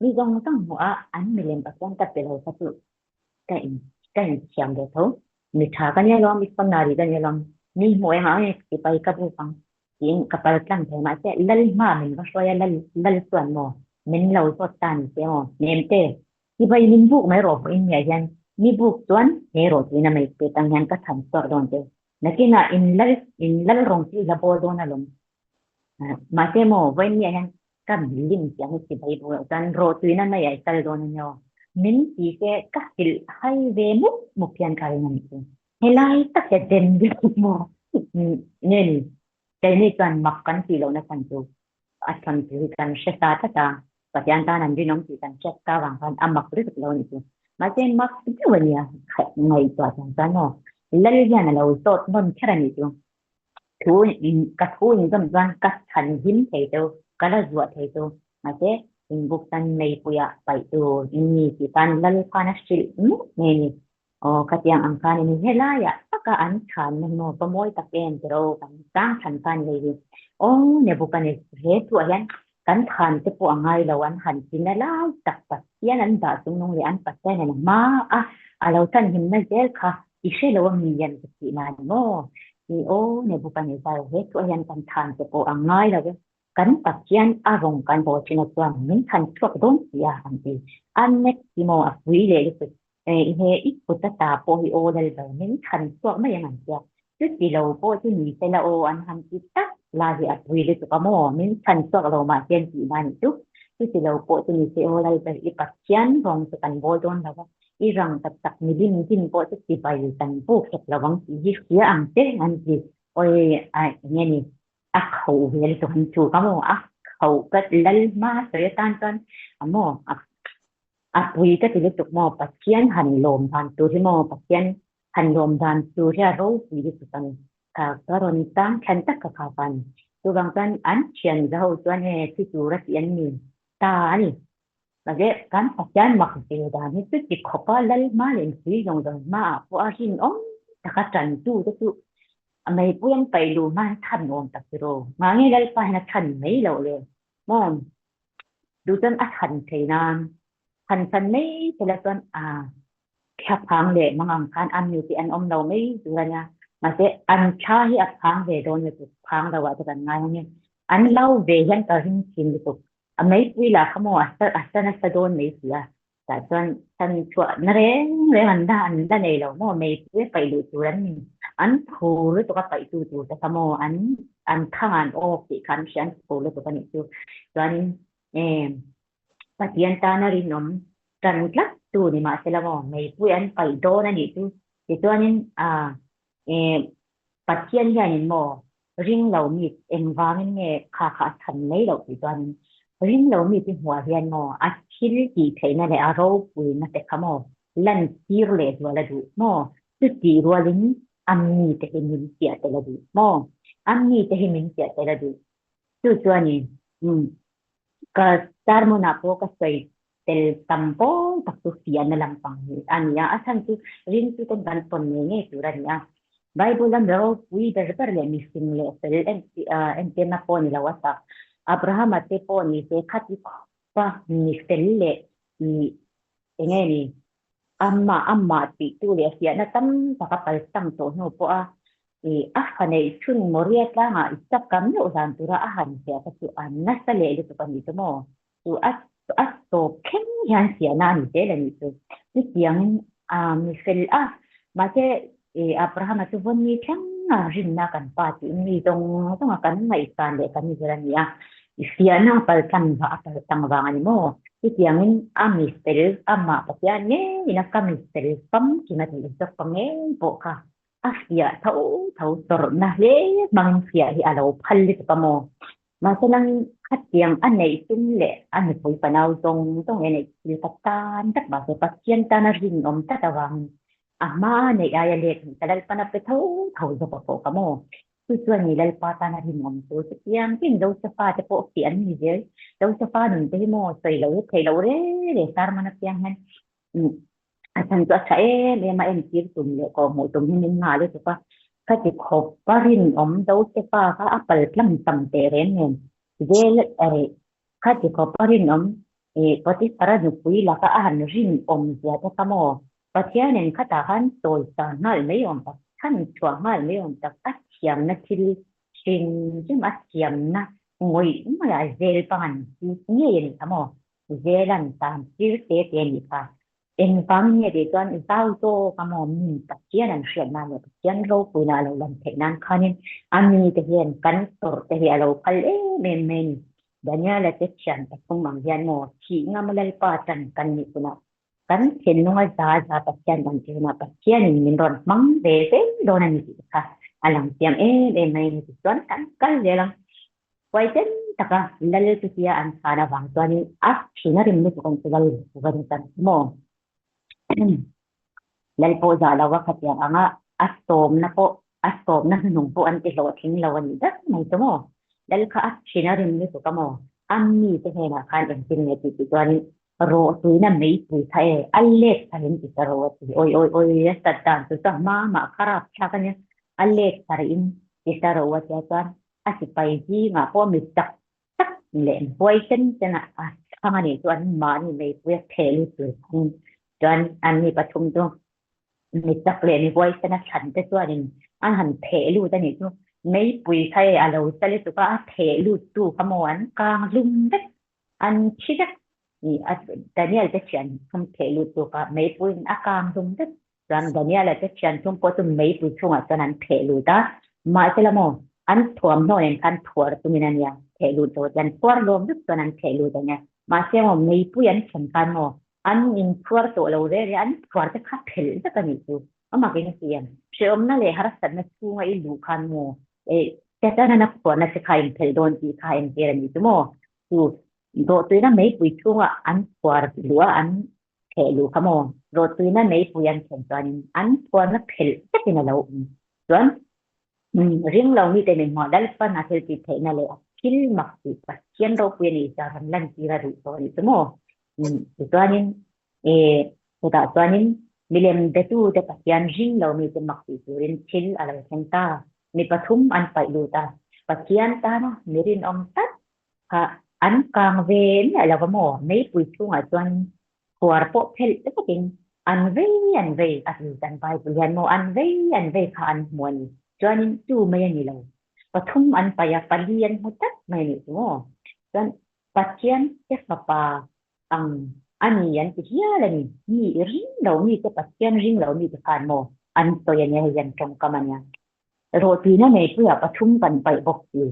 mi zawng zawng hmuh a an milem Pathian ka pe lo kha chu ka in ka inthiam ve tho mi tha ka nia lawm mi missionary ka nia lawm mi hmuh engah nge sipai ka buk ang tiin ka pal tlang thei mahse lal hma min va hruai a lal lal chuan maw min lo zawt ta ni se maw nemte sipai min buk mai rawh pawhin miah hian mi buk chuan he rawh tuina mai te tang hian ka chhan chhuak dawn che nakinah in lal in lal rawng chu i la bawl dawn alawm mahse maw vawiin miah hian Ka milim chiang hi chibai bawk loh chuan rawhtuina maiah i kal dawn a nia. Min ti se ka hrilh hai ve mup mup hian ka ring a nih chu. Helai tak hian den viau maw? Nge ni, keini chuan mak kan tih lohna chhan chu a chhan chu hi kan hre ta tlat a, Pathian tan an rinawm tih kan hriat ta vang khan a mak lutuk lo a nih chu. Mahse mak deuh a nia, ngaihtuah chuan chuan maw Lal hian a lo zawt nawn kher a nih chu. Thu in ka thu in zawm chuan ka chhan him thei chu, ka la zuah thei chu. Mahse, inbuk tan meipuiah paih tur in ni tih khan lal khan a hrilh mek ngei ni. Aw, khatiang ang khan in helaiah taka an chhanna hi maw va mawi tak em tiraw kan tang chhan khan lei hi. Aw, Nebuchadnezzar he thuah hian kan than te pawh a ngai lo an han ti na lai tak Pathian an dah chung nung leh an Pathian in a hma a a lo chan himna zel kha i hre lo a mi an ka tih na ni maw? Ti aw Nebuchadnezzar he thuah hian kan than te pawh a ngai lo e kan Pathian a rawng kan bawl thin a chuan min than chhuak dawn si a an ti a next ti maw a pui leh lutuk I he i kut a ta pawh hi aw lal ber min chhan chhuak mai ang an tia. Chuti lo pawh chu ni se la aw an han ti tak la hi a pui lutuk a maw min chhan chhuak lo mah hian tih na nih chu. Chuti lo pawh chu ni se aw lal ber i Pathian rawng chu kan bawl dawn lo va, i rang tak tak mi lim din pawh chu chibai kan buk hek lo ang tih hi hria ang che an ti. Awi a enge ni a khauh ve lutuk an chu ka maw a khauh ka lal hma sawi atan chuan a maw a A pui ka ti lutuk maw Pathian han lawm dan tur hi maw Pathian han lawm dan tur hi a ropui lutuk a ni. Ka ka rawn tang thlan tak ka khak a ni. Chuvang chuan an thian za ho chuan he thi tur a tih an ni ta a ni. Mahse kan Pathian mak ve dan hi chuti khawpa lal hma leh inpui zawng zawng hmaah pawh a rinawm taka tantu te chu a meipui an paih luh hma hian chhan awm tak tiraw. Mahni Lalpa hian a chhan mai loh le maw. Duh chuan a chhan thei nan, chhan chhan mai thei la chuan a Thlaphang leh mangang khan an mi te an awm lo mai tur a nia. Mahse an thla hi a phang ve dawn lutuk, phang lo ah te kan ngai ang e. An lo ve hian ka ring thin lutuk. A meipui lah kha maw a sa nasa dawn mai si a. Tah chuan chhan chhuah na reng reng an la an la nei lo maw meipui a paih luh tur an ni. An phur lutuk a paih tu tur te kha maw an an thang an awk tih kha an hria an phur lutuk a nih chu. Chuanin eh Pathian tana rinawm tan tlat tu ni mahsela maw meipui an paih dawn a nih chu. Tichuanin ah eh Pathian hianin maw ring lo mi engvangin nge kha kha a chhan mai loh tih chuanin ring lo mi te hmuah hian maw a thil tih theihna leh a ropuina te kha maw lan tir leh zual a duh maw chutih rualin a mite hi min fiah tel a duh maw a mite hi min fiah tel a duh chu chuanin umm ka sermon ah pawh ka sawi tel tam pawl tak chu fiahna lampang hi a ni a, a chhan chu ringtu ten kan tawn ngei ngei tur a ni a. Bible a mi ropui ber ber leh mihring leh fel entirna pawh ni lo a tak. Abrahama te pawh ni se khati khawpa mi fel leh eng nge ni amah amah tihtu leh fiahna tam tak a paltlang tawh hnu pawha a fa neih chhun Moria tlangah Isaka meuh zan tura a han fiah kha chu a nasa leh lutuk a ni chu maw? Chu a a tawp thleng hian fiahna a ni zel a nih chu. Chutiangin a mi fel a, mahse Abrahama chu vawnni thleng a rinna kan pa tiin mi zawng zawnga kan ngaihsan leh kan zir a ni a. Fiahna a paltlang a paltlang vang a ni maw? Chutiangin a mi fel, amah Pathian ngeiin a ka mi fel famkim a tih zawk pa ngei pawh kha a fiah tho tho tawrhna hle hmangin fiah hi a lo phal lutuk a maw? Mahse nang khatiang a neih tum leh a nupui fanau zawng zawng leh neih thil ka tan tak mahse Pathian tana rinawm tlat avangin a hma neih aia let ka Lalpan a pe tho tho zawk a pawh ka maw? Chu chuan ni Lalpa tana rinawm chu chutiang tin Josefa te pawh khi an ni zel. Josefa nun te hi maw sawi lo hi thei lo re re sermon apiang hian A chhan chu a tha em em a, entir tum leh kawhhmuh tum hi min nghah lutuk a, khati khawp a rinawm Josefa kha a pal tlang tam teh reng nen zel eih khati khawp a rinawm ih Potiphar-a nupui laka a han rinawm zia te kha maw Pathianin khatah khan sawisa nghal mai awm tak, chhan chhuah nghal mai awm tak, a thiamna thil hrim hrim a thiamna ngawih ngawih ah zel pang an ti ngei a ni kha maw. Zelan tan thil te te a nih kha. Engvang nge tih chuan zau zawk a maw min Pathian an hriat nan leh Pathian ropuina a lo lan theih nan khanin a mite hian kan tawrh te hi a lo phal em em mai a ni. Daniela te thian pathum ang hian maw thih ngam a Lalpa tan kan nih hunah kan thinlunga za za Pathian kan tih hunah Pathianin min rawn hmang ve zel dawn a ni tih kha a lang chiang em em mai a ni tichuan kan kal zel ang. Huaisen taka lal chutia an chhan avang chuanin a thin a rim lutuk ang chu lal va ni tan maw? Lal pawh zah lo a khatiang anga a sawmna pawh a sawmna hnuhnung pawh an ti hlawhtling lo a nih daih mai chu maw? Lal kha a thin a rim lutuk a maw? A mite hnenah khan engtin nge tih tih chuanin rawhtuina meipui kha e a let tharin ti ta rawh a ti. Awi awi awi a sat dan chu chu a hma mah kha rapthlak a nia a let tharin ti ta rawh a tia chuan a sipai zingah pawh mi tak tak leh buai sen sen a a chhang a nih chu an mahni meipui a theh lut tur thung chuan an mi pathum chu mi tak leh mi buai sen a thlan te chuanin an han theh lut a nih chu meipui kha e a lo sa lutuk a a theh lut tu kha maw an kang hlum vek an thi vek Daniel te thian thum theh lut tu kha meipuiin a kang hlum vek Chuan Daniela te thian chung pawh chu meipui chhungah chuan an theh lut a, mahsela maw an thuamhnaw nen khan thuar chungin a nia theh lut lo te an phuar lawm vek chuan an theh lut a nia. Mahse maw meipui an thlen khan maw an inphuar tawh lo reng reng a, an phuar te kha phelh vek a nih chu. A mak in a ti em? Hrehawmna leh harsatna chhunga i luh khan maw eh Setanan a phuarna che kha inphelh dawn tih kha entir a nih chu maw? Chu dawhtuina meipui chhunga an phuar luh a, an Theh luh kha maw? Rawhtuina meipui an thlen chuanin an phuarna phelh vekin a lo awm. Chuan ring lo mite min hmuah Lalpan a thil tih theihna leh a thil mak tih Pathian ropui a nih zia rawn lantir a duh tawh a nih chu maw? Tichuanin chutah chuanin milem betute Pathian ring lo mite mak tih turin thil a lo thleng ta. Mi pathum an paih lut a, Pathian tana mi rinawm tak Kha an kang ve miah lo va maw? Meipui chhungah chuan khuar pawh phelh vekin An vei an vei a ti kan Bible hian maw an vei an vei kha an hmu a ni. Chuanin tu mai a ni lo. Pathum an paih a, pali an hmu tlat mai a nih chu maw. Chuan Pathian te fapa ang a ni an ti hial a ni. Mi i ring lo mi te Pathian ring lo mi te khan maw an sawi a nia hei hian tawngkam a nia. Rawhtuina neipuiah pathum kan paih bawk si.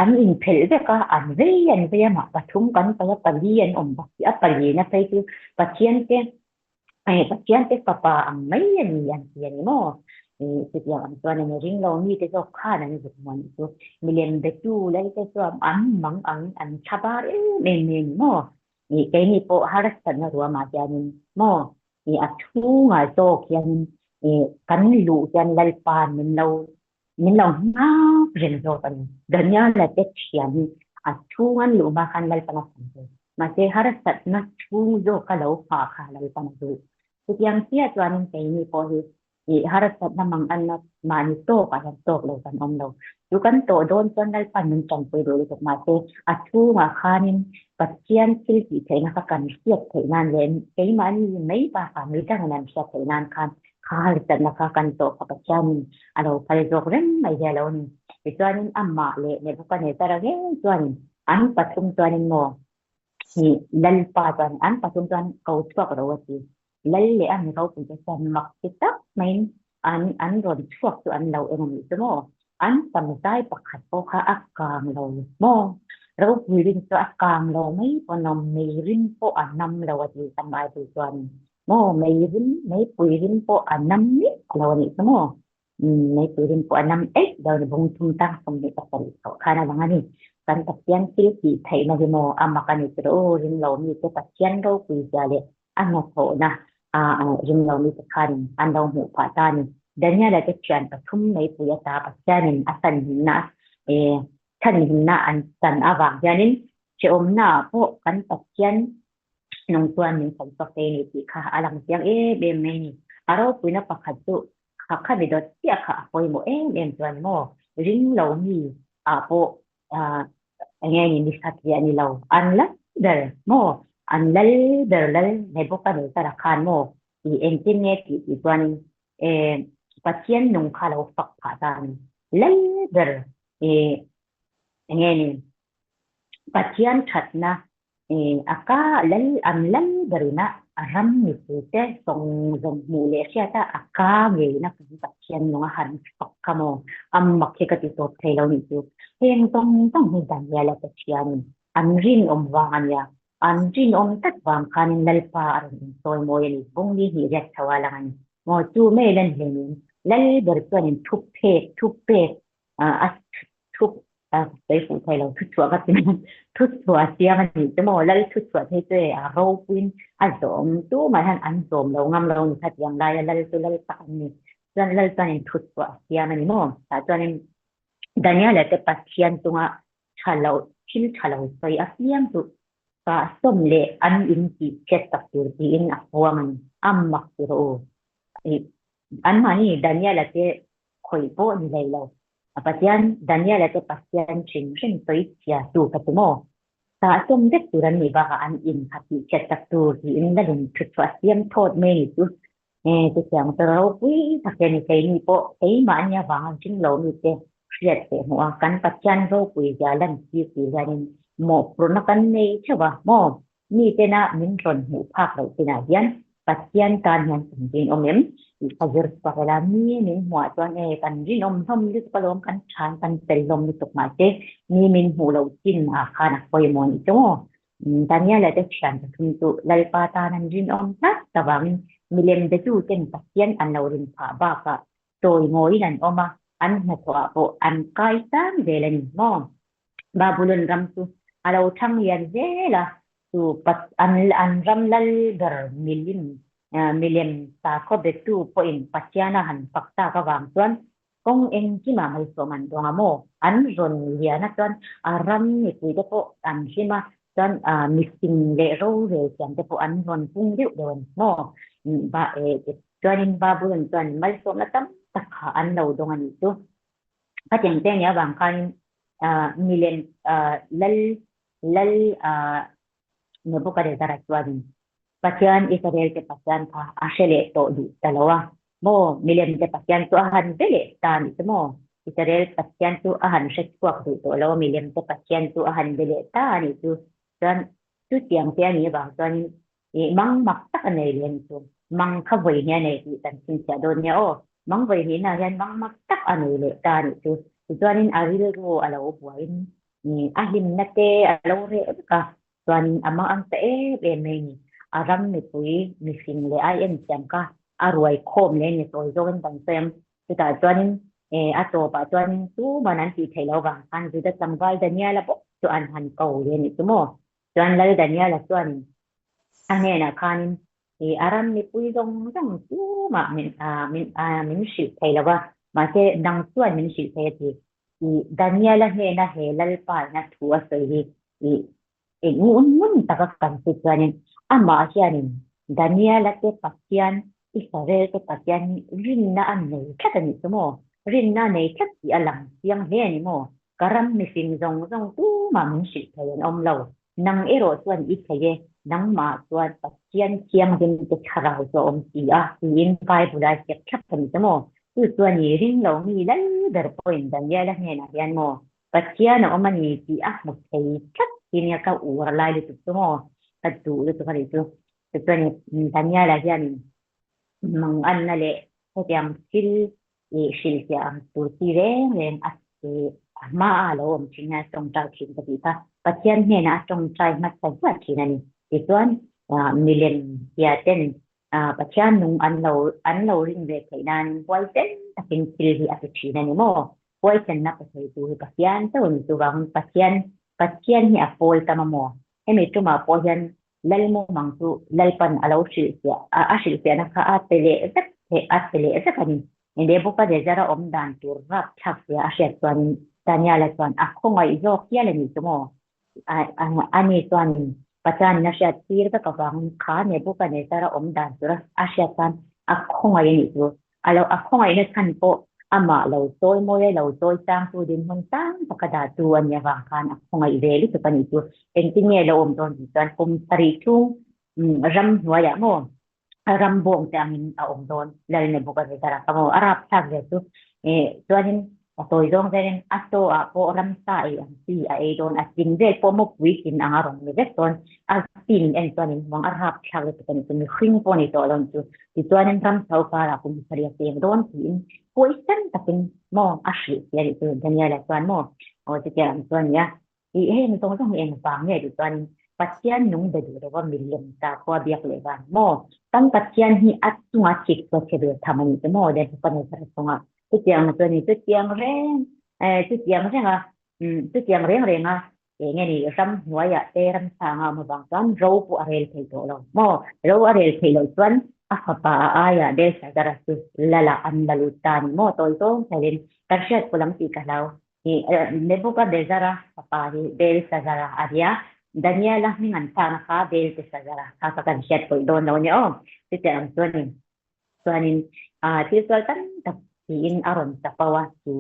An inphelh vek a, an vei an vei a mah pathum kan paih a, pali an awm bawk si. A palina phei chu Pathian te Pathian te fapa ang mai a ni an ti a ni maw? Chutiang ang chuan a ni ring lo mite zawk khan an zuk maw anih chu. Milem betu lalte chuan an mang ang an tha bar em em mai a ni maw? Keini pawh harsatna ruamah hianin maw a chhungah zawk hianin kan luh hian Lalpa'n min lo min lo nghak reng zawk a ni. Daniela te thian hi a chhung an luh hma khan Lalpan a chhan ve. Mahse harsatna chhung zawk a lo nghah kha Lalpan a duh. Chutiang chiah chuanin keini pawh hi ih harsatna mang anna mahni tawkah hian tawk lo kan awm lo. Chu kan tawh dawn chuan Lalpan min tanpui duh lutuk mahse a chhungah khanin Pathian thil tih theihna kha kan hriat theih nan leh keimahni mai bakah midangin an hriat theih nan khan kha harsatna kha kan tawh kha Pathianin a lo phal zawk reng mai hi a lo ni. Tichuanin amah leh Nebuchadnezzar-a ngei chuanin an pathum chuanin maw hi Lalpa chuan an pathum chuan ko chhuak ro a ti. Lal leh a mi ropuite chuan mak ti tak maiin an an rawn chhuak chu an lo en a nih chu maw? An samzai pakhat pawh kha a kang lo maw? Ropui rin chu a kang lo mai pawn awm, mei rim pawh a nam lo a ti kan Bible chuanin. Maw mei rim, meipui rim pawh a nam miah lo a nih chu maw? Meipui rim pawh a nam eih lo a ni, bung thum tang 27 chhoh khan a lang a ni. Kan Pathian thil tih theihna hi maw a mak a ni chu rawh u, ring lo mite Pathian ropui zia leh a hnathawhna ring lo mite khanin an lo hmuh phah ta a ni. Daniela te thian pathum meipui ata Pathianin a sanhimna chhanhimna an chan avang hianin hrehawmnaah pawh kan Pathian nung chuan min chhan chhuak thei a ni tih kha a lang chiang em em mai a ni. A ropuina pakhat chu kha kha mi dawt chiah kha a pawimawh em em chuan maw ring lo mi ah pawh eng nge ni mi hrat liah ni lo an lal ber maw an lal ber lal Nebuchadnezzar-a khan maw tih engtin nge tih tih chuanin Pathian nung kha lo fak phah ta a ni. Lal ber eng nge ni Pathian thatna a ka lal an lal berina a ram mipuite zawng zawng hmuh leh hriat a, a ka ngeina kan Pathian nung a han fak kha maw? A mak hi ka ti tawp thei lo nih chu. Heng zawng zawng hi Daniela Pathianin an rinawm vang a nia. An rinawm tak vang khanin Lalpa a rawn insawi mawi a ni. Bungli hnih riat chho a lang a ni. Maw chu mai lan hlenin Lal ber chuanin thuphek thupek a thu sawi fuh thei lo thu chhuah ka ti mai thu chhuah a siam a nih chu maw lal thu chhuah thei chu e a ropuiin a zawm tumah hian an zawm lo ngam lo ni kha tiang laia lal chu lal tak an ni chuan lal chuanin thu chhuah a siam a ni maw tah chuanin Daniela te Pathian chunga tha lo thil tha lo sawi a piang chu kah sawm leh an in tih chhiat tak tur tiin a huang a ni a mak ti rawh u anmahni Daniela te khawih pawh ni hlei lo. A Pathian, Daniela te Pathian hrim hrim sawi chhia tu kha chu maw? Tah sawm vek tur an nih bakah an in kha tih chhiat tak tur tiin la lung thut chhuah siam thawt mai ni chu. E, chutiang chu ropui tak hian i keini pawh keimah ania vang an hring lo mi te hriat leh hmuh a, kan Pathian ropui zia lan tir tih hianin mawhphurhna kan nei theuh a maw? Mi tena min rawn hmuh phak loh chinah hian Pathian tan hian kan rinawm em tih ka zir chhuak ila, mi min hmuhah chuan e kan rinawm hlawm lutuk alawm, kan than kan fel hlawm lutuk mahse mi min hmuh loh chinah khan a pawimawh anih chu maw? Daniela te thian pathum chu Lalpa tan an rinawm tlat avangin milem betu ten Pathian an lo rin phah bakah chawi ngawiin an awm a, an hnathawhah pawh an kai sang zel a ni maw? Babulon ram chu a lo thang lian zel a, chu an an ram lal ber milim milem sakhaw betu pawhin Pathiana han fak tak avang chuan kawng engkimah malsawm an dawng a maw? An rawn lian a chuan a ram mipuite pawh an hlim a, chuan mifing leh rorel thiam te pawh an rawn pung deuh deuh a ni maw? Chuanin Babulon chuan malsawmna tam tak kha an lo dawng a nih chu. Khatiang te nia vang khanin milem lal lal Nebuchadnezzar-a chuanin Pathian Israel te Pathian kha a hre leh tawh duh ta lo a maw? Milem te Pathian chu a han be leh ta a nih chu maw? Israel Pathian chu a han hre chhuak duh tawh lo a, milem te Pathian chu a han be leh ta a nih chu. Chuan chutiang te a nih avang chuanin ih mang mak tak a nei leh a nih chu. Mang kha vawi hnih a nei tih kan chhinchhiah dawn nia aw. Mang vawi hnihnaah hian mang mak tak a nei leh ta a nih chu. Tichuanin a rilru a lo buaiin a hlimna te a lo reh vek a, Chuanin a mang ang ta em em mai ni. A ram mipui, mifing leh ai en thiam kha a ruai khawm leh ni sawi zawkin kan sawi ang. Chutah chuanin a tawpah chuanin tuman an tih theih loh vang khan Juda tlangval Daniela bawk chu an han ko leh a nih chu maw. Chuan Lal Daniela chuanin a hnenah khanin a ram mipui zawng zawng tumah min min min hrilh thei lo va, mahse nang chuan min hrilh thei a ti. Daniela hnena he Lalpa ina thu a sawi hi I eng ngun ngun taka kan hriat chuanin amah hianin Daniela te Pathian, Israel te Pathian hi rinna a nei tlat a nih chu maw? Rinna a nei tlat tih a lang chiang hle a ni maw? Ka ram mifing zawng zawng tumah min hrilh thei an awm lo. Nang erawh chuan i thei e, nangmah chuan Pathian thianghlim te thlarau chu a awm si a, tiin Bible a ziak thlap a ni chu maw? Chu chuan i ring lo mi lal ber pawhin Daniela hnenah hian maw Pathian a awm a ni tih a hmu thei tlat hi nia ka ur lai lutuk chu maw ka duh lutuk a nih chu. Tichuan Daniela hianin manganna leh hetiang thil ih hrilhfiah ang tur chi reng reng a a hmaah a lo awm thin a, tawngtai thin ka tih kha. Pathian hnenah a tawngtai hmasa zat thin a ni. Tichuan milem hia ten Pathian nung an lo an lo rin ve theih nan huaisen takin thil hi a ti thin a ni maw? Huaisenna pe thei tu hi Pathian chauh a ni. Chuvangin Pathian Pathian hi a pawl tam a maw? Hemi tumah pawh hian Lal mumang chu Lalpan a lo hrilhfiah a hrilhfiahna kha a pe leh vek theih a pe leh vek a ni. Nebukadnezar-a awm dan tur rapthlak zia a hriat chuanin Daniel-a chuan a khawngaih zawk hial a ni chu maw? Ani chuanin Pathianin a hriat tir vek avangin kha Nebukadnezar-a awm dan tur a hriat chuan a khawngaih a nih chu. A lo a khawngaihna chhan pawh amah lo chawi mawi a lo chawi changtu dinhmun sang taka dahtu a nih avang khan a khawngaih ve lutuk a nih chu. Engtin nge lo awm dawn tih chuan kum sarih chhung ramhnuaiah maw a ram bawng te angin a awm dawn Lal Nebuchadnezzar a ka maw a rapthlak zel chu eh chuanin a tawi zawng zelin a chaw ah pawh ramsa ei ang chi a ei dawn a chin vel pawh maw puitling anga rawn ni vek dawn a scene en chuanin huang a rapthlak lutuk a ni chu mihring pawh ni tawh lo ni chu tichuanin ramsa uparah kum sarih a cheng dawn tiin huaisen takin maw a hrilh si a nih chu Daniel-a chuan maw aw chutiang ang chuan nia Tih heng zawng zawng hi eng vang nge tih chuanin Pathian nung be duh lova milem ta khua biak leh vang maw? Kan Pathian hi a chunga thik chu a chhe ve tham a nih chu maw? Nebuchadnezzar chunga chutiang chu a ni chutiang reng eh chutiang renga umm chutiang reng renga eng nge ni ramhnuaiah te ramsanga awm avang chuan ro pawh a rel thei tawh lo maw? Ro a rel theih loh chuan a fapa a aiah Belshazzar-a chu lalah an la lut ta a ni maw? Tawi zawng thelin kan hriat pawh lam tih ka hlau. Nebuchadnezzar-a fapa hi Belshazzar-a a nia. Daniel-a hming an thlakna kha Belteshazzar-a kha kha kan hriat pawih dawn lo a nia aw. Chutiang ang chuanin chuanin thil sual tam tak tiin a rawn chapo a chu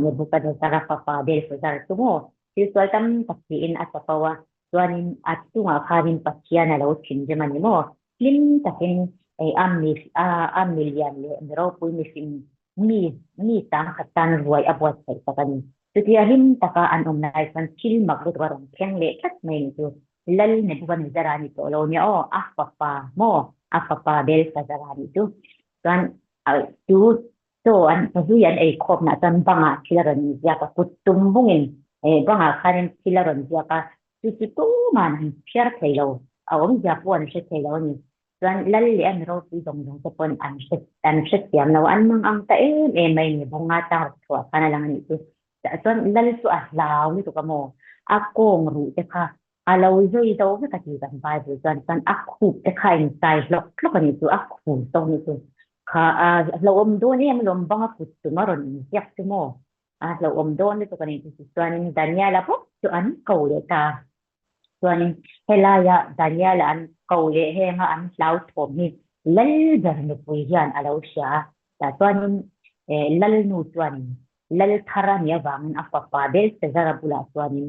Nebuchadnezzar-a fapa Belshazzar chu maw thil sual tam tak tiin a chapo a chuanin a chungah khanin Pathian a lo thinrim a ni maw? Hlim takin a milian leh mi ropui mihring mi mi sangkhat tan ruai a buatsaih tak a ni. Chutia hlim taka an awm lai chuan thil mak lutuk a rawn thleng leh tlat mai ni chu. Lal Nebuchadnezzar-a ni tawh lo nia aw, a fapa maw? A fapa Belshazzar-a nih chu. Chuan chu Chaw an hlui an ei khawpnah chuan bangah thil a rawn inziak a, kut tum bungin bangah khanin thil a rawn ziak a, chu chu tuman an chhiar thei lo, a awmzia pawh an hre thei lo a ni. Chuan lal leh a mi ropui zawng zawng te pawn an hre an hrethiam lo, an mang ang ta em em mai ni, bunga tang rawk chhuah khan a lang a nih chu. Chuan lal chu a hlau lutuk a maw, a kawng ruh te kha A lo zui zo vek a ti kan Bible chuan chuan a khup te kha in sai hlawk hlawk a nih chu a khu to nih chu kha a hlauhawm dawn em alawm bang a kut tum a rawn in ziak chu maw a hlauhawm dawn lutuk a nih chu chuanin Daniela bawk chu an ko leh ta chuanin helaia Daniela an ko leh henga an hlauthawm hi lal ber nupui hian a lo hria a tah chuanin lal nu chuanin Lal thar a nih avangin a fapa Belshazzar-a bulah chuanin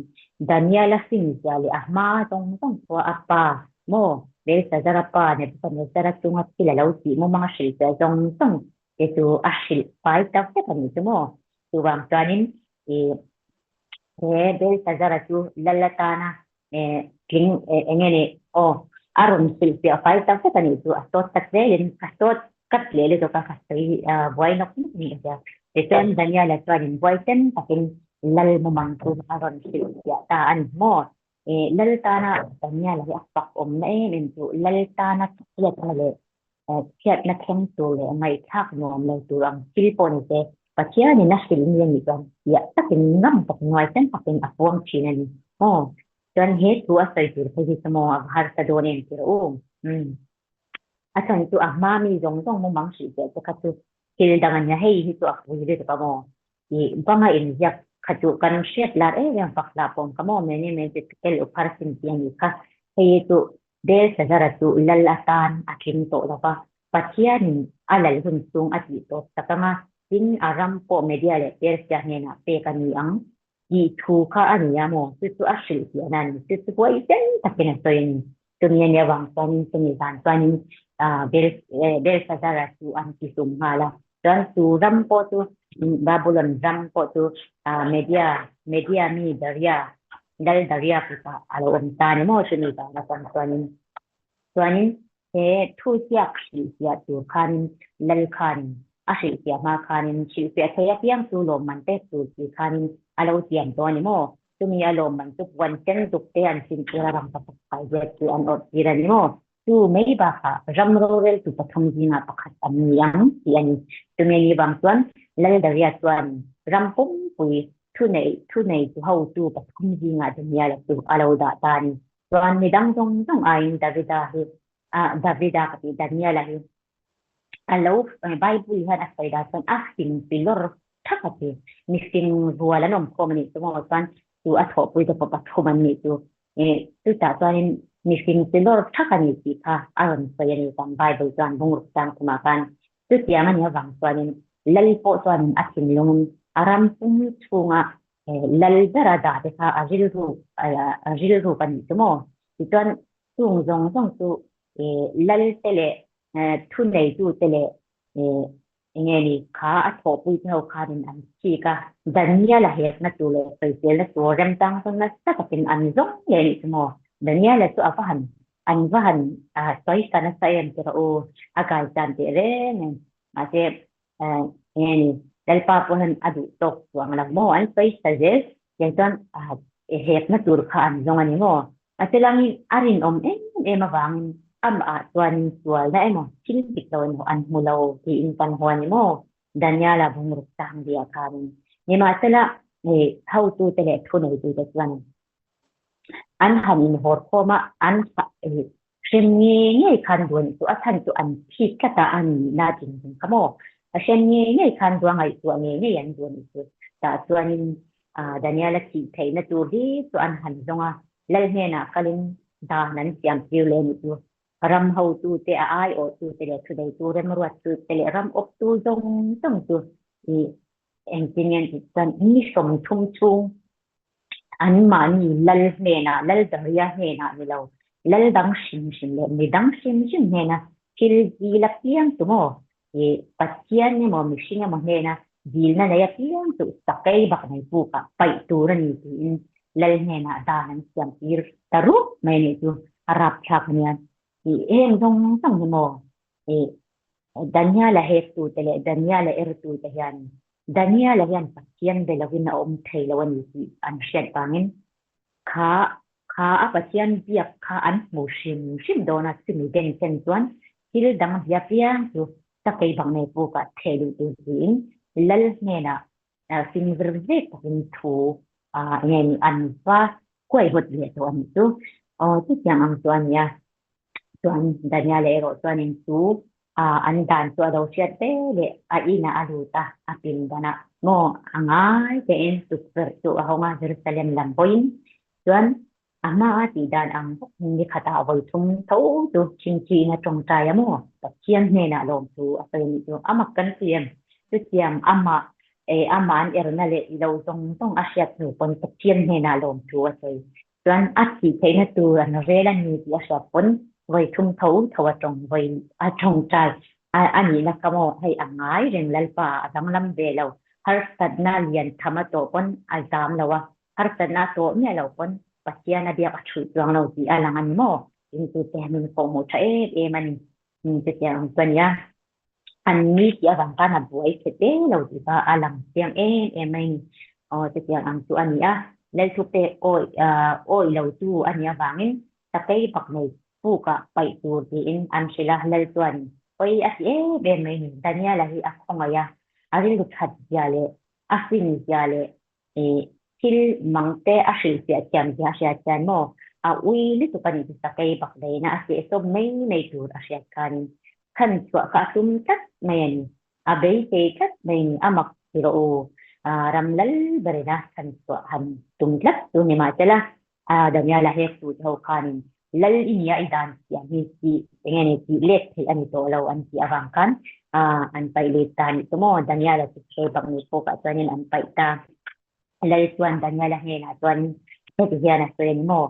Daniel-a finzia leh a hma zawng zawng pawh a pa maw? Belsazara pa Nebuchadnezzara chunga thil a lo tih mumang a hrilh piah zawng zawng te chu a hrilh fai ta vek a nih chu maw. Chuvang chuanin ih he Belsazara chu lal atana tling eng nge ni aw a rawn hrilh piah fai ta vek a nih chu a sawt tak zelin a sawt kat leh lutuk a ka sawi buai nawk nawk ni a tia. Tichuan Daniela chuanin buai sen takin lal mumang chu a rawn hrilh piah ta a ni maw. Lal tana Daniela hi a fak awmna em em chu lal tana chhiatna leh chhiatna thleng tur leh ngaihthlak nuam lo tur ang thil pawh ni se Pathianin a hrilh mi a nih chuan fiah takin ngam tak nuai sen takin a puang thin a ni. Aw, chuan he thu a sawi tur phei hi chu maw a va harsa dawn em tir u. Umm. A chhan chu a hma mi zawng zawng mumang hrilh teh te kha chu thil dang a nia, hei hi chu a pui lutuk a maw. Ih, banga inziak kha chu kan hriat lar em em fak hlah pawm kha maw, many men chu tel uphar sin tih a nih kha. Hei hi chu Belsazara chu lal atan a tling tawh lo va, Pathianin a lal hun chung a tih tawp tak anga tin a ram pawh Media leh Persia hnenah pek a ni ang tih thu kha a ni a maw? Chu chu a hrilh fiahna a ni. Chu chu huaisen takin a sawi a ni. Chumi a nih avang chuanin chumi zan chuanin Belsazara chu an ti hlum nghal a. Chuan chu ram pawh chu Babulon ram pawh chu Media Media mi Daria Lal Daria kutah a lo awm ta a ni maw? Chumi zan atang chuanin chuanin He thuziak hrilhfiah tur khanin Lal khanin a hrilhfiah hma khanin hrilhfiah thei apiang chu lawmman pek tur tih khanin a lo tiam tawh a ni maw? Chumi a lawmman chu puan sen zuk te an sin tir a rangka tak fai zet chu an awrh tir a ni maw? Chu mai bakah ram roreltu pathum zingah pakhat an ni ang tih a ni. Chumi a nih vang chuan Lal Daria chuan ram pumpui thunei thuneitu hotu pathum zingah Daniela chu a lo dah ta a ni. Chuan midang zawng zawng aiin Davida hi, ah Davida ka tih Daniela hi a lo Bible hian a sawi dan chuan a fing pilawr thak a ti. Mifing rual an awm khawm a nih chu maw chuan chu a thawhpui te pawh pathum an nih chu. Eh chutah chuanin mifing pilawr thak a ni tih kha a rawn sawi a ni kan Bible chuan bungruk chang thumah khan. Chutiang a nih avang chuanin Lal pawh chuanin a thinlungin a ram pum chhunga Lal bera dah te kha a rilru a rilru ka nih chu maw? Tichuan chung zawng zawng chu Lal te leh thuneitu te leh eng nge ni kha a thawhpui te ho khanin an chik a, Daniel-a hekna tur leh sawiselna tur remchang chu nasa takin an zawng leh nih chu maw? Daniel-a chu a va han an va han sawisa nasa em ti rawh u, a gaichan teh reng em. Mahse eng nge ni Lalpa pawh hian a duh tawk chuang lo maw an sawi sa zel tiang chuan hekna tur kha an zawng a ni maw a chulangin a rinawm em em avangin amah chuanin sualna emaw thil dik lo emaw an hmu lo tiin kan haw a ni maw Daniela bungruk tang diah khanin nimahsela hotute leh thuneitute chuan An han inhawr khawm a, an hrem ngei ngei khan duan chu a chhan chu an thik tlat a, a nihna a tling dun kha maw? A hrem ngei ngei khan duan ngaihtuah ngei ngei an duan chu. Tah chuanin Daniel-a thih theihna tur hi chu an han zawng a, Lal hnenah kalin dan an siam tir leh a nih chu. Ram hotute, a aiawhtute leh thudeitu remruattute leh ram awptu zawng zawng chu engtin nge an tih chuan ni 30 chhung Anmahni lal hnenah, lal Daria hnenah ni lo, lal dang hrim hrim leh mi dang hrim hrim hnena thil dil apiang chu maw, ih Pathian emaw mihring emaw hnena dilna nei apiang chu sakei bak nei pukah paih tur a ni tiin lal hnenah dan an siam tir ta rup mai a nih chu a rapthlak a nia. Ih heng zawng zawng hi maw ih Daniela hektute leh Daniela ertute hian Daniela hian Pathian be lovin a awm thei lo a ni tih an hriat vangin kha kha a Pathian biak kha an hmu hrim hrim dawn a, chumi den chen chuan thil dang bia piang chu sakei bang nei pukah theh duh tur tiin Lal hnenah fing vir vek takin thu eng nge ni an va huaihawt leh tawh a nih chu. Aw chutiang ang chu a nia. Chuan Daniela erawh chuanin chu an dan chu a lo hriat ve leh a inah a lut a, a pindanah maw a ngai tein tukverh chu a hawng a, Jerusalem lam hawiin chuan a hmaa tih dan ang bawkin ni khatah vawi thum tho chu thinchiin a tawngtai a maw Pathian hnenah lawm thu a sawi a nih chu a mak kan ti em? Chutiang amah amah an erna leh i lo zawng zawng a hriat hnu pawn Pathian hnenah lawm thu a sawi. Chuan a thih theihna tur an rel a ni tih a hriat pawn Vawi thum tho tho a tawng vawi a tawngtai a a nihna kha maw hei a ngai reng Lalpa a danglam ve lo. Harsatna lian tham a tawh pawn a zam lo a, harsatna a tawh miah lo pawn Pathian a biak a thuih chuang lo tih a lang a ni maw? Ringtute min kawhhmuh tha em em a ni. Chutiang ang chu a nia. An ni tih avang khan a buai chhe te lo tih kha a lang chiang em em mai ni. Aw chutiang ang chu a ni a, Lalthu pek awi awi lo tu a nih avangin sakei bak nei pukah paih tur tiin an hrilh a, Lal chuan pawi a ti em em mai ni. Daniela hi a khawngaih a, a rilru that zia leh a fin zia leh Thil mang te a hrilhfiah thiam zia a hriat hian maw a ui lutuk a nih chu sakei bak leina a sehsawm mai mai tur a hriat khanin khan chhuah kha a tum tlat mai a ni. A beisei tlat mai a ni. A mak ti rawh u. Ram lal berina chhan chhuah han tum tlat chu ni mahsela Daniela hektu te ho khanin lal i nia i dan siam hi tih eng nge ni tih let theih a ni tawh lo an tih avang khan an paih let ta nih chu maw Daniela chu sawi bak ni pawkah chuanin an paih ta. Lal chuan Daniela hnenah chuan heti hian a sawi a ni maw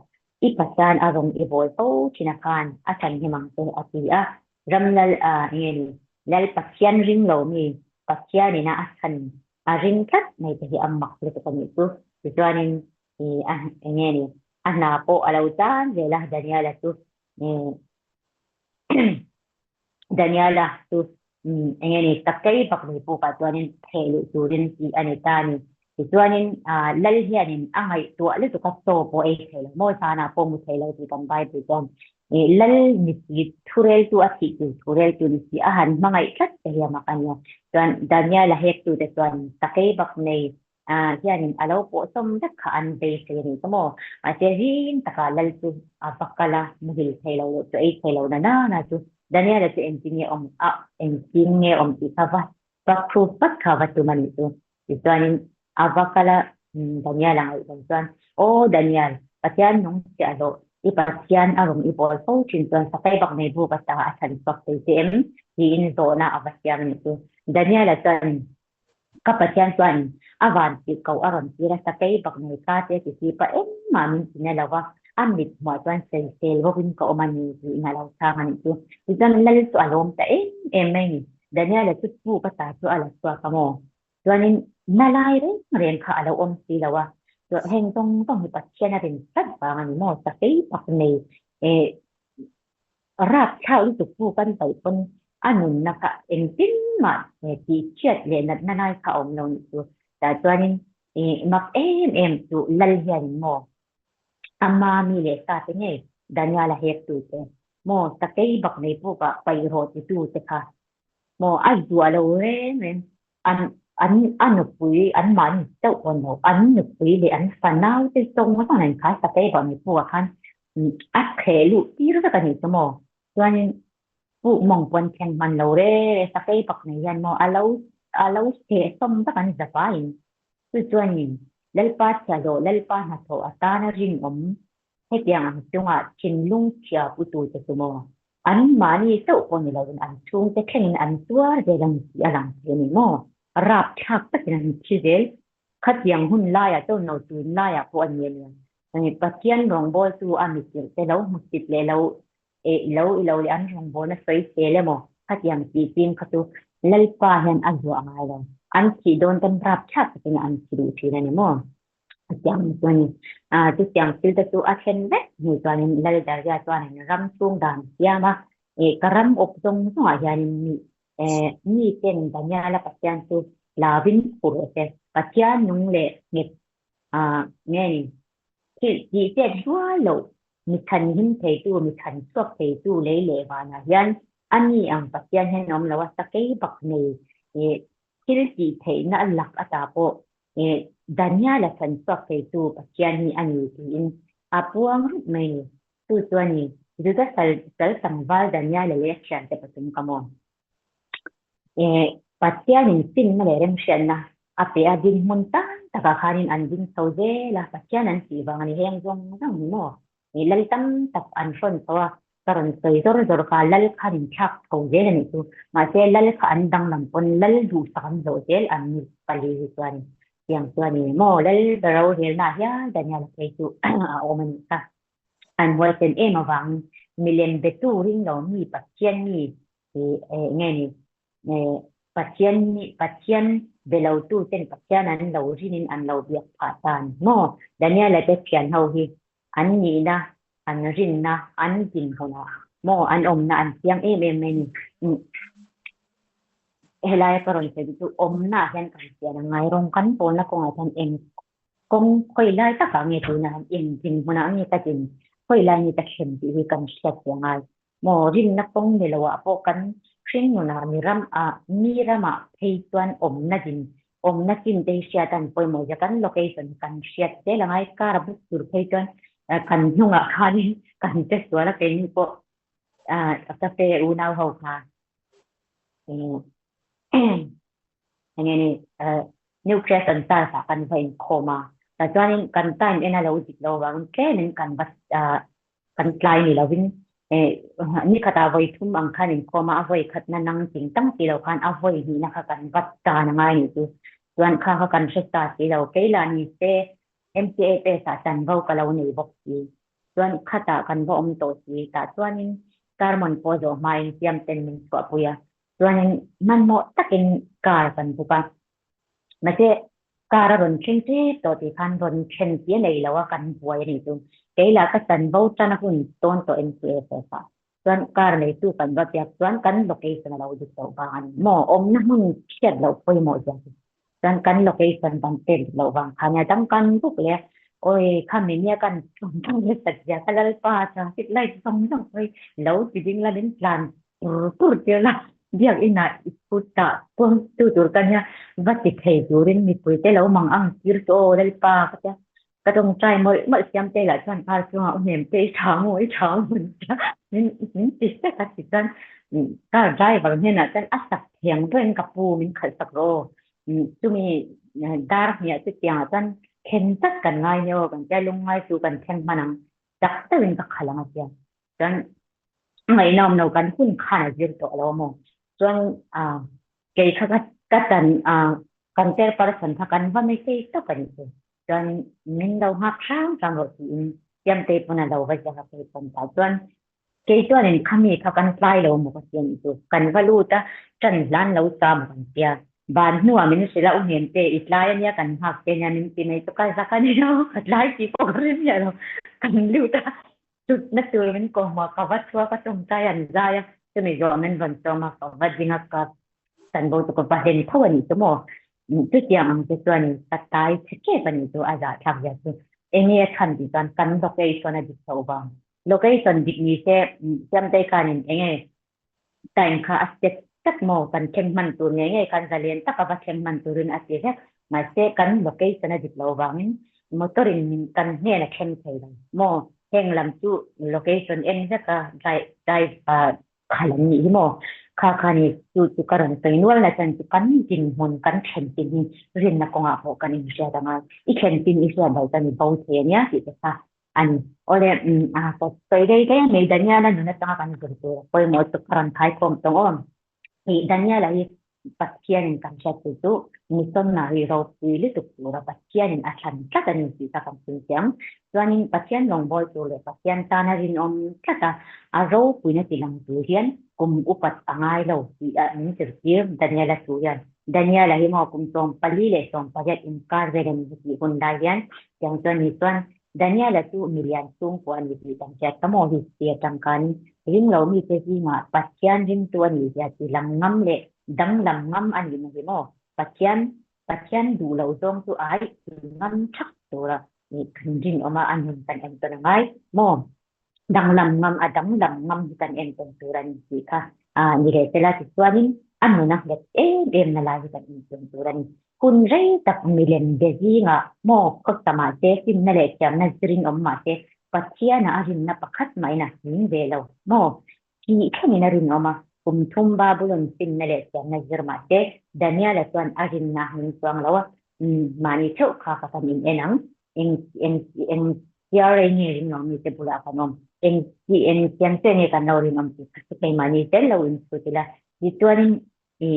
i Pathian a rawn i bawl fo thin a khan a chhan him ang che a ti a. Ram lal eng nge ni lal Pathian ring lo mi Pathianina a chhan a ring tlat mai te hi a mak lutuk a nih chu. Tichuanin a eng nge ni a hna pawh a lo tan zel a Daniela chu Daniela chu eng nge ni takei bak nei pukah chuanin theh luh turin tih a ni ta a ni. Tichuanin lal hianin a ngaihtuah lutuk a chaw pawh ei thei lo maw zanah pawh mu thei lo tih kan Bible chuan lal ni si thureltu a thih tur thureltu ni si a han hmangaih tlat te hi a mak a nia. Chuan Daniela hektute chuan takei bak nei hianin a lo pawh sawm vek kha an beisei a nih chu maw. Mahse ring takah lal chu a va kal a, muhil thei lo leh chu ei thei lo na nana chu Daniela chu engtin nge awm a engtin nge awm tih kha va va proof vat kha va tum a nih chu. Tichuanin a va kal a, Daniel a ngaihdan chuan, Aw Daniel, Pathian nung chiah hlawh, i Pathian a rawn i bawl fo thin chuan sakai bak nei buk ata a chhan chhuak thei che em? tiin zawhna a va siam a nih chu. Daniel-a chuan Ka Pathian chuan a van tih koh a rawn tir a, sakei bak nei ka te ti si pa engmah min ti na lo va, a mit hmuah chuan sawisel bawkin ka awm a ni tiin a lo chhang a nih chu. Tichuan lal chu a lawm ta em em mai ni. Daniel-a chu puk a ta chu a la chhuak a maw? Chuanin na lai reng reng kha a lo awm si lo a, chuan heng zawng zawng hi Pathian a rin tlat vang a ni maw? Sakei bak nei eh Rapthlak lutuk puk an paih pawn a nunna kha engtin mah tih chhiat leh natna lai kha a awm lo nih chu. Tah chuanin ih mak em em chu lal hianin maw ama mi leh sa te ngei Daniel-a hek tu te maw sakei bak nei pukah paih rawh ti tu te kha maw a zuah lo reng reng an an a nupui an mahni chauh pawn lo an nupui leh an fanau te zawng zawng nen khan sakei bak nei pukah khan a thleh luh tir vek a nih chu maw chuanin puk mawng pawn thleng hman lo re re sakei bak nei hian maw a lo a lo theh sawm vek an zavaiin chu chuanin Lalpa chhiahhlawh Lalpa hnathawh atana rinawm Hetiang ang chungah thinlung chhia putute chu maw an mahni chauh pawh ni loin an chhungte thlengin an tuar zel a ni tih a lang thei a ni maw? Rapthlak takin an thi zel. Khatiang hun laiah chuan lo tun laiah pawh a ni a nia. Pathian rawngbawltu a mitirh te lo hmusit leh lo eh lo i lo leh an rawngbawlna sawi sel emaw khatiang tih ching kha chu Lalpa hian a zuah ngai lo. An thih dawn tan rapthlak takin an thi duh thin a ni maw? Chutiang chuan chutiang thil te chu a thlen vek hnu chuanin Lal Daria chuanin ram chhung dan siam a, ka ram awp zawng zawngah hianin mi miten Daniela Pathian chu lavin phu rawh se, Pathian nung leh nghet nge ni thil tih chet rual loh mi chhan him theitu, mi chhan chhuak theitu lei leh vanah hian ani ang Pathian hian a awm lo a, sakei bak nei thil tih theihna lak ata pawh Daniel-a chhan chhuak theitu Pathian hi a ni tiin a puang rup mai ni. Chu chu a ni, Juda sal sal tlangval Daniel-a leh a thiante pathum ka maw? Pathianin finna leh remhriatna a pe a, dinhmun tan takah khanin an ding chho zel a, Pathian an tih vang a ni heng zawng zawng ni maw? Lal tam tak an hrawn chho a, ka rawn sawi zawr zawr kha lal khan in thlak chho zel a nih chu. Mahse lal kha an danglam pawn lal duhsak an zawh zel an ni pali hi chuan tiang chuan ni maw lal ber rorelna ah hian Daniel-a phei chu a awm a nih kha. An huaisen em avangin Milem betu ring lo mi Pathian mi nge ni Pathian mi Pathian be lo tu ten Pathian an lo rinin an lo biak phah tan maw? Daniela te thian ho hi an nihna an rinna an dinhmunah maw an awmna an chiang em em mai ni. Helai ka rawn sawi chu awmna ah hian kan chian a ngai rawng kan pawlna kawngah hian eng kawng khawi lai takah nge tuna han eng dinhmunah nge ka din khawi lai nge ka thlen tih hi kan hriat ve a ngai. Maw rinna kawng ni loah pawh kan hring nunah mi ram ah mi ramah phei chuan awmna din awmna chin te hi hriat a an pawimawh zia kan location hi kan hriat zel a ngai car a book tur phei chuan kan hnungah khanin kan che sual a keini pawh cafe unau ho kha enge ni nucleus an charge ah kan va inkhawm a tah chuanin kan time en a lo dik lo vangin tlemin kan va kan tlai ni lovin ni khatah vawi thum ang khan inkhawm a a vawi khatna nang ting tang si lo khan a vawi hnihna kha kan va tan a ngai nih chu chuan kha kha kan hre ta si lo keilah ni se MCA test ah chanvo ka lo nei bawk si. Chuan khatah kan va awm tawh si. Tah chuanin sermon pawh zawh hmain siam ten min chhuahpui a. Chuanin hmanhmawh takin car kan buk a. Mahse car a rawn thleng tep tawh tih khan rawn thlen chi a nei lo a, kan buai a nih chu. Kei lah ka chanvo tan a hun tawn tawh MCA test ah. Chuan car neitu kan va biak chuan kan location a lo dik loh vang a ni maw? Awmna hmun hriat loh pawimawh zia chu. Chuan kan location kan pek dik loh vang kha nia dangkan buk leh awi kha mi nia kan tum tum nasa zia ka lalpa traffic light zawng zawng pawh hi lo ti ding la min tlan tur tur tir la biak inah i phut tah pawm tu tur ka nia va ti thei turin mipui te lo mang ang tir chu aw lalpa ka tia Ka tawngtai mawlh mawlh siam te lah chuan car chungah u hnem te i tha maw i tha maw min min ti sek a ti chuan car driver hnenah chuan a sak thiang deuhin ka pu min khalh sak rawh aw chumi dar hniah chu tiangah chuan thlen tak kan ngai nia aw kan tia lungngai chu kan thleng hman ang chak deuhin ka khalh ang a tia chuan ngaihna awm lo kan hun khan a zir tawh lo maw chuan kei kha ka tan kan chairperson kha kan va message tak a nih chu. Chuan min lo nghak hrang hrang rawh tiin Siamtei pawn a lo va ziak a kei pawn tah chuan kei chuanin khami kha kan tlai lo maw ka ti a nih chu. Kan va lut a, ṭan hlan lo sa maw kan tia. Ban hnuah min hrilh a, u Hnemte i tlai a nia kan nghak che nia min ti mai chu ka zak a nia ka tlai tih pawh ka hre miah lo. Kan lut a, chutna tur min kawhhmuh a, ka va chhuak a, tawngtai an zai a, chumi zawh min rawn sawm a, ka va ding a, ka Kan bo chu ka va hlen tho a nih chu maw? Chutiang ang te chuanin ka tai chhe tep a nih chu a zahthlak zia chu. Enge a chhan tih chuan kan location a dik tho vang. Location dik ni se Siamtei khanin enge time kha a set tlat maw? Kan thleng hman tur ngei ngei khan zalen taka va thleng hman turin a ti vek. Mahse kan location a dik lo vangin motor in min kan hnen a thleng thei lo maw? Heng lam chu location en vek a drive Khal an nih hi maw? Kha kha ni, chu chu ka rawn sawi nual na chan chu kan dinhmun kan thlen tin hi rinna kawngah pawh kan inhriat ang a, i thlen tin i hriat loh chuan i bo thei a nia tih te kha a ni. Awle, a ka sawi rei rei a mai, Daniela nun atanga kan zir tur a pawimawh chu ka rawn khai khawm tawng aw. Ih, Daniela hi Pathianin kan hriat chu chu misawnna hi ropui lutuk tura Pathianin a thlan tlat a ni tih kha kan chhunchiang. Chuanin Pathian rawngbâwl tur leh Pathian tana rinawm tlata a ropuina ti lang tur hian kum upat a ngai lo tih a min zirtir Daniela thu hian. Daniela hi maw kum 14 leh 18 inkar vel a ni tih hun lai hian tiang chuan ni chuan Daniela chu milian chhungkua a ni tih kan hriat ka maw hi tia tangkanin ringlo mite zingah Pathian ringtu a nih zia ti lang ngam leh danglam ngam a nihna hi maw Pathian Pathian duh lo zawng chu ai ti ngam thak tura kan rinawm a a nun kan entawn a ngai maw danglam ngam a danglam ngam hi kan entawn tur a ni tih kha ni leh sela tichuanin a nun a nghet em em na lai hi kan insiam tur a ni. Hun rei tak milem be zingah maw khawsa mah se, finna leh thiamna zirin awm mah se, Pathianah a rinna pakhat mahin a hming ve lo maw? Thih thlengin a rinawm a, kum thum Babulon finna leh thiamna zir mah se, Daniela chuan a rinna a hming chuang lo a, mahni theuh kha ka kan in en ang, eng eng eng chiar ei nge rinawm mite bulah kan awm, eng eng chiang che nge kan lo rinawm tih kha chu keimahni tel lo inchhut ila, tichuanin i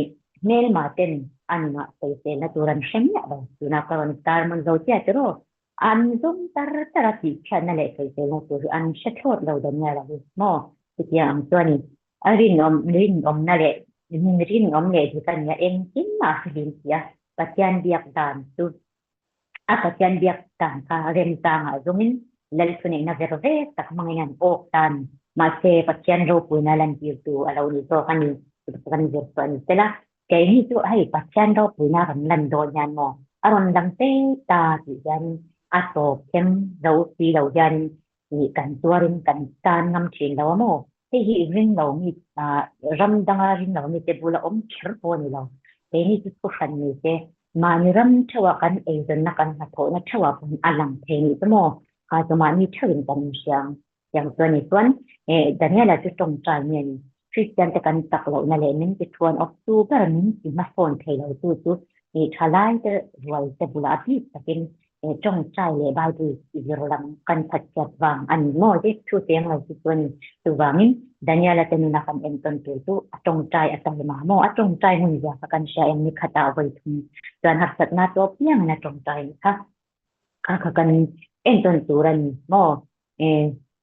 hmelma ten a nunah sawiselna tur an hre miah lo, tunah ka rawn sermon zo chiah tiraw? An zum tar tar a tih chhiatna leh sawiselna tur hi an hre thlawt lo Daniel-a hi maw? Chutiang ang chuanin a rinawm rinawmna leh rinawm leh dik a nia engtin mah a hre hlim si a, Pathian biak dan chu a Pathian biak dan kha remchangah zawngin Lal thuneihna ver vek tak hmangin an awk ta a ni. Mahse Pathian ropuina lantirtu a lo ni zawk a ni tih kan zir chu a ni tel a. Keini chu hei Pathian ropuina rawn lan dawn hian maw a rawn lang te ta tih hian a tawp thleng zo si lo hian ih kan tuarin kan tan ngam thin lo a maw? Hei hi ring lo mi ah ram danga ring lo mi te bula awm kher pawh a ni lo. Keini chu thu hran ni se mahni ram theuhah kan eizawnna kan hnathawhna theuhah pawn a lang thei nih chu maw? Kha chu mahni theuhin kan inhria ang. Tiang chuan ni chuan eh Daniela chu tawngtai nge ni? Kristian te kan chak lohna leh min ti thuan awk tu ber min ti hmasawn thei lo tu chu ih thalai te rual te bulah a bik takin eh tawngtai leh Bible zir lam kan phatchhiat vang a ni maw? Hi thu cheng lo chu chu a ni. Chuvangin Daniela te nuna kan entawn tur chu a tawngtai a taima maw? A tawngtai hmun zia kha kan hria em ni khatah vawi thum chuan harsatna tawp piangin a tawngtai ni kha. Kha kha kan entawn tur a ni maw?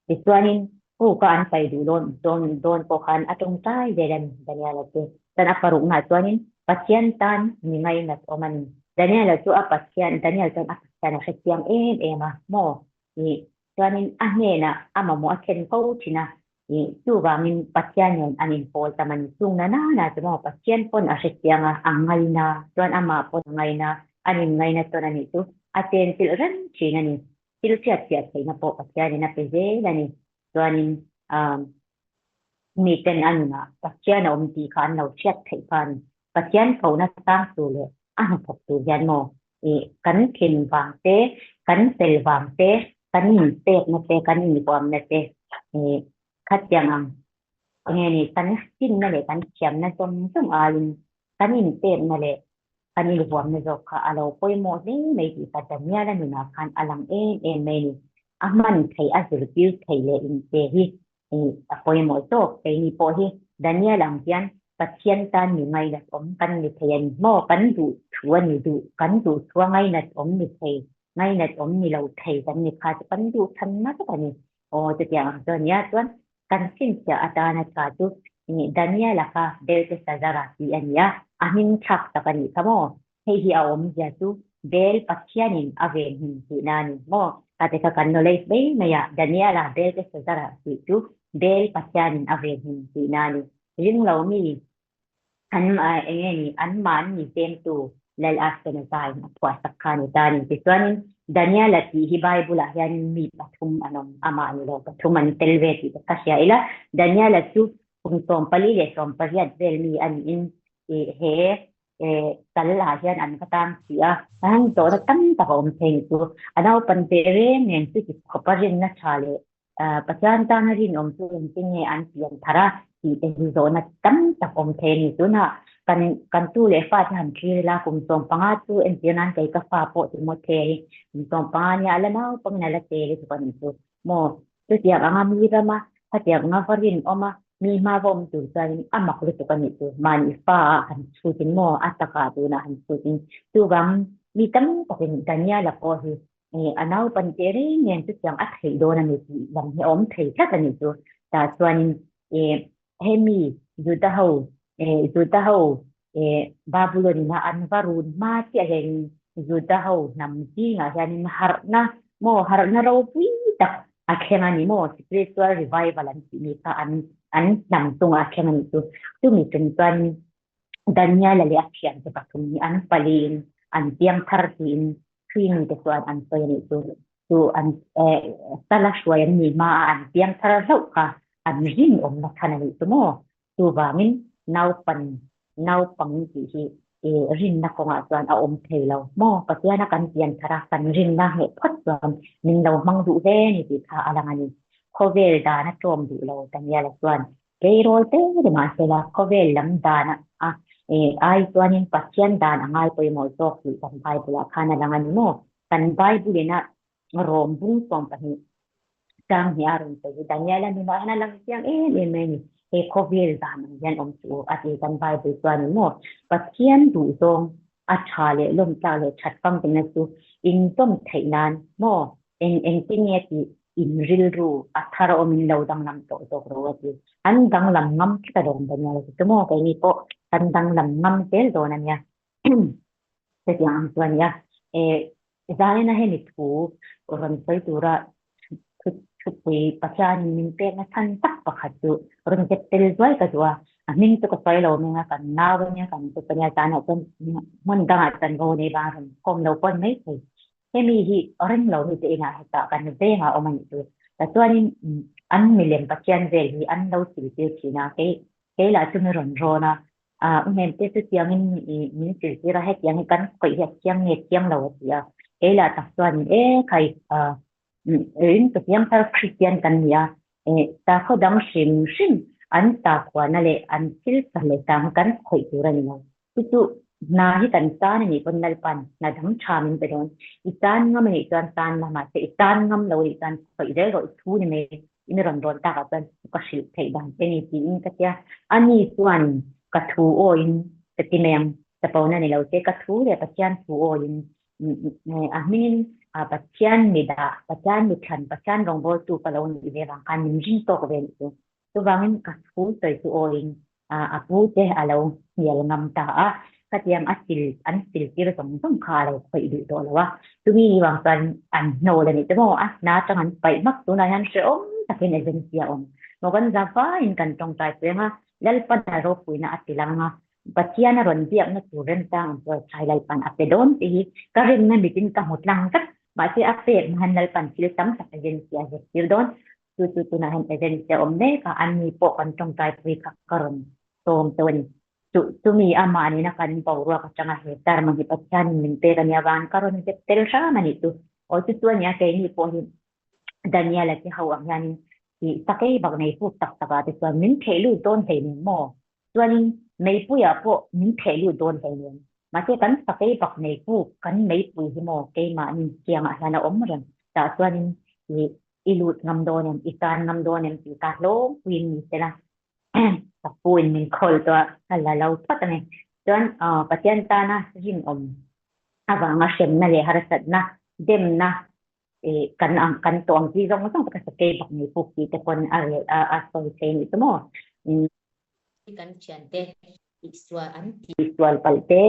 Tichuanin Puka an pai duh dawn dawn dawn pawh khan a tawngtai zel a ni Daniela chu. Chuan a paruknaah chuanin Pathian tan mi ngainat awm a ni. Daniela chu a Pathian Daniel chuan a Pathian a hrechiang em em a maw? Ih chuanin a hnenah a mamawh a thlen fo thin a. Ih chuvangin Pathian nen an inpawl tam a ni. Chung na nana chu maw Pathian pawn a hrechiang a, a ngaina chuan amah pawn a ngaina an inngaina tawn a nih chu a chenchilh reng thin a ni. Thil hriatfiah theihna pawh Pathianin a pe zel a ni. Chuanin miten a nunah Pathian a awm tih kha an lo hriat theih kha a ni. Pathian kohna sang tur leh a hnathawk tur hian maw ih kan thin vang te, kan fel vang te, kan inpekna te, kan inhuamna te ih khatiang ang enge ni kan finna leh kan thiamna zawng zawng aiin kan inpekna leh kan inhuamna zawk kha a lo pawimawh hle mai tih kha Daniel-a nunah khan a lang em em mai a ni. A hman theih, a zirtir theih leh inte hi a pawimawh zawk. Keini pawh hi Daniel ang hian Pathian tan mi ngainat awm kan ni thei a ni maw? Kan duh thu a ni duh, kan duh thu a ngainat awm ni thei, ngainat awm ni lo thei kan ni kha chu kan duh thanna vek a ni. Aw chutiang ang chu a nia chuan Kan chhinchhiah atana tha chu Daniela kha Belteshazzara tih a ni a, a hming thlak tak a nih kha maw? Hei hi a awmzia chu Bel Pathianin a venhim tihna a ni maw? Kha te kha kan knowledge mai mai a, Daniela Belteshazzara tih chu Bel Pathianin a venhim tihna a ni. Ringlo mi An eng nge ni, an mahni pemtu Lal Aspenazai a phuahsak kha a ni ta a ni. Tichuanin Daniela tih hi Bible-ah hianin mi pathum an awm, amah ni lo pathum an tel ve tih te kha hria ila. Daniela chu kum 48 vel mi a niin he tal-ah hian an va tang si a. An zawhna tam tak a awm thei ni chu. A naupan teh reng nen chuti khawpa rinna tha leh Pathian tana rinawm chu engtin nge an pian thar a tih te hi zawhna tam tak awm thei a ni. Tunah kan kan tu leh fa te han thlir ila kum 15 chu entir nan kei ka fa pawh Timothea hi kum 15 nia a la naupangin a la tel hi tuk a nih chu maw. Chutiang anga mi rama khatiang anga va rinawm a mi hma va awm tur chuanin a mak lutuk a nih chu. Mahni fa ah han chhutin maw a takah tunah han chhutin chuvang mi tam takin Daniela pawh hi A naupan teh reng nen chutiang a theih dawn a ni tih lam hi a awm thei tlat a nih chu. Tah chuanin hemi Juda ho Juda ho Babylon ina an va run hma chiah hianin Juda ho hnam zingah hianin harhna maw harhna ropui tak a thleng a ni maw spiritual revival an tih mi kha an an hnam chungah a thleng a nih chu. Chumi chung chuanin Daniela leh a thiante pathum hi an paliin an piang thar tiin Thimi te chuan an sawi a nih chu. Chu an sala hruai an nih hma a an piang thar hlauh kha an rinawmna chhan a nih chu maw? Chuvangin naupan naupang tih hi rinna kawngah chuan a awm thei lo maw? Pathiana kan pian thar a kan rinna ngheh phawt chuan min lo hmang duh hle a ni tih kha a lang a ni. Khawvel dan a tlawm duh lo Daniela chuan Tleirawl te ni mahsela khawvel lam dan a ai chuanin Pathian dan a ngai pawimawh zawk tih kan Bible-ah khan a lang a ni maw? Kan Bible-in a rawm bung 12 chang hnih a rawn sawi hi Daniel-a nunah hian a lang chiang em em mai a ni. He khawvel dan ang hian awm suh u a ti kan Bible chuan ni maw? Pathian duhzawng A tha leh lawmtlak leh that famkimna chu inzawm theih nan maw eng engtin nge tih in rilru a thar awmin lo danglam tawh zawk ro a ti. An danglam ngam tlat a dawn Daniel a ti chu maw keini pawh kan danglam ngam zel dawn a nia. Chutiang ang chu a nia. Zaina hemi thu rawn sawi tura thupui Pathianin min pekna chhan tak pakhat chu rawn zep tel zuai ka duh a, a hming chu ka sawi lo meng a, kan nau a nia, kan tup a nia, zanah chuan hmun dangah chanvo nei vang rawn khawm lo pawn mai thei. Hemi hi ring lo mite inah hetah kan vengah awm a nih chu. Tichuanin an milem Pathian vel hi an lo siltir thin a, kei kei lah chu mi rawn rawn a, A u hmel te chu tiangin min zirtir a, hetiang hi kan khawih hi a thiang nge thiang lo a ti a. Kei lah tak chuanin e khai ring ka thiang thar Kristian kan ni a, sakhaw dang hrim hrim an sakhuana leh an thil sa leh sang hi kan khawih tur a ni lo. Chu chu hna hi kan tan a nih pawn Lalpan hna dang tha min pe dawn. I tan ngam a nih chuan tan la mahse i tan ngam lo a nih chuan khawih zel rawh i thu ni mai. In rawn rawn takah chuan ka hrilh theih dan che ni tiin ka tia. Ani chuan ka thu awiin ka ti mai ang, chapona ni lo che, ka thu leh Pathian thu awiin a hmingin Pathian mi dah, Pathian mi thlan, Pathian rawngbawltu ka lo nih ve vang khan min ring tawk ve nih chu. Chuvangin ka thu sawi chu awiin a pu te a lo hnial ngam ta a, khatiang a sil an sil tir zawng zawng kha a lo khawih duh tawh lo a, chumi ni vang chuan an hnawl a nih te maw, a hna atang an paih hmak tunah hian hrehawm takin agency a awm maw kan za vaiin kan tawngtai peng a, Lalpan a ropuina a ti lang a, Pathian a rawn biakna tur remchang an chuai thai Lalpan a pe dawn tih hi ka rinna mitin ka hmu tlang vek, mahse a pek hma hian Lalpan thil tam tak agency a zirtir dawn. Chu chu tunah hian agency a awm mek a, an ni pawh kan tawngtaipui kha ka rawn sawm teuh a ni. Chu chumi amah nena kan boruak atanga he term hi Pathianin min pek a nia vang ka rawn zep tel hram a nih chu. Aw chu chu a nia keini pawh hi Daniel-a te ho ang hianin tih sakei bak nei fuk tak takah te chuan min theih lut dawn hleinem maw? Chuanin meipuiah pawh min theih lut dawn hleinem. Mahse kan sakei bak nei puk kan meipui hi maw keimahni kiangah hian a awm reng. Tah chuanin ih i lut ngam dawn em, i tan ngam dawn em tih kha hlawmpuiin ni se la, ka pu in min call tawh a, ka la lo phawt a ni. Chuan Pathian tana rinawm avanga hremna leh harsatna, demna kan ang kan tawh ang chi zawng zawng te ka sakei bak nei puk tih te pawn a rel a a sawi thei a nih chu maw. Kan thiante tihsual an ti. Tihsual palh te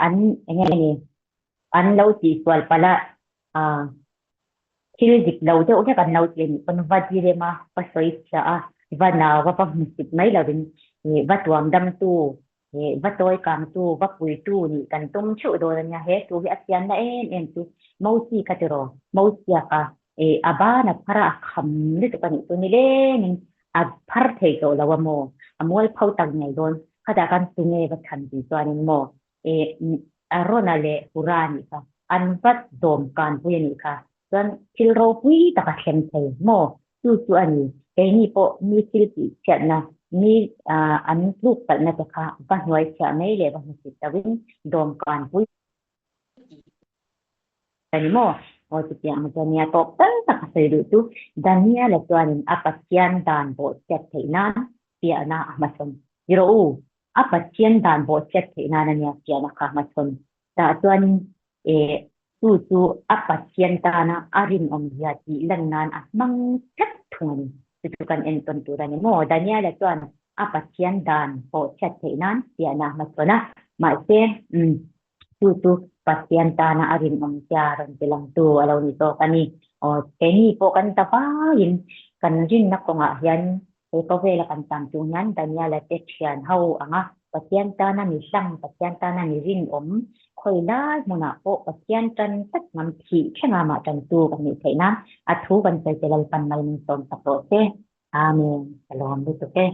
an eng nge ni an lo tihsual palh a thil dik lo deuh hlek an lo ti a nih pawn va direm a, va sawi chhia a, va nau va va hmusit mai lovin va tuam damtu, va tawi kangtu, va puitu nih kan tum theuh dawn a nia. He thu hi a chianna em em chu Mosi kha tiraw, Mosia kha a ban a phar a, a kham lutuk a nih chu nilengin a phar thei tawh lo a maw, a mualpho tak ngei dawn. Khatah khan tunge va chhan tih chuanin maw Arona leh Hura a nih kha, an va dawm kanpui a nih kha. Chuan thil ropui tak a thleng thei maw? Chu chu a ni. Keini pawh mi thil tih chhiatna, mi an tluk palhna te kha va hnuai chhiah mai leh va hmusit loin dawm kanpui a ni maw? Aw chutiang ang chuan nia tawp tal tak a sawi duh chu Daniela chuanin a Pathian dan bawhchhiat theih nan fiahna a hmachhawn. Ti rawh u, A Pathian dan bawhchhiat theih nan a nia fiahna kha hmachhawn. Tah chuanin eh chu chu a Pathian tana a rinawmzia tih lan nan a hmang tlat thung a ni. Chu chu kan entawn tur a ni maw? Daniela chuan a Pathian dan bawhchhiat theih nan fiahna a hmachhawn a, mahse umm chu chu Pathian tana a rinawmzia rawn ti langtu a lo ni zawk a ni. Aw keini pawh kan ta vaiin kan rinna kawngah hian He khawvela kan tam chung hian Daniela te thian ho anga Pathian tana mi hlang, Pathian tana mi rinawm, khawi lai hmunah pawh Pathian tan tlat ngam thih thlenga mah tantu kan nih theih nan a thu kan sawi te Lalpan mal min sawm tak rawh se. Amen. Ka lawm lutuk e.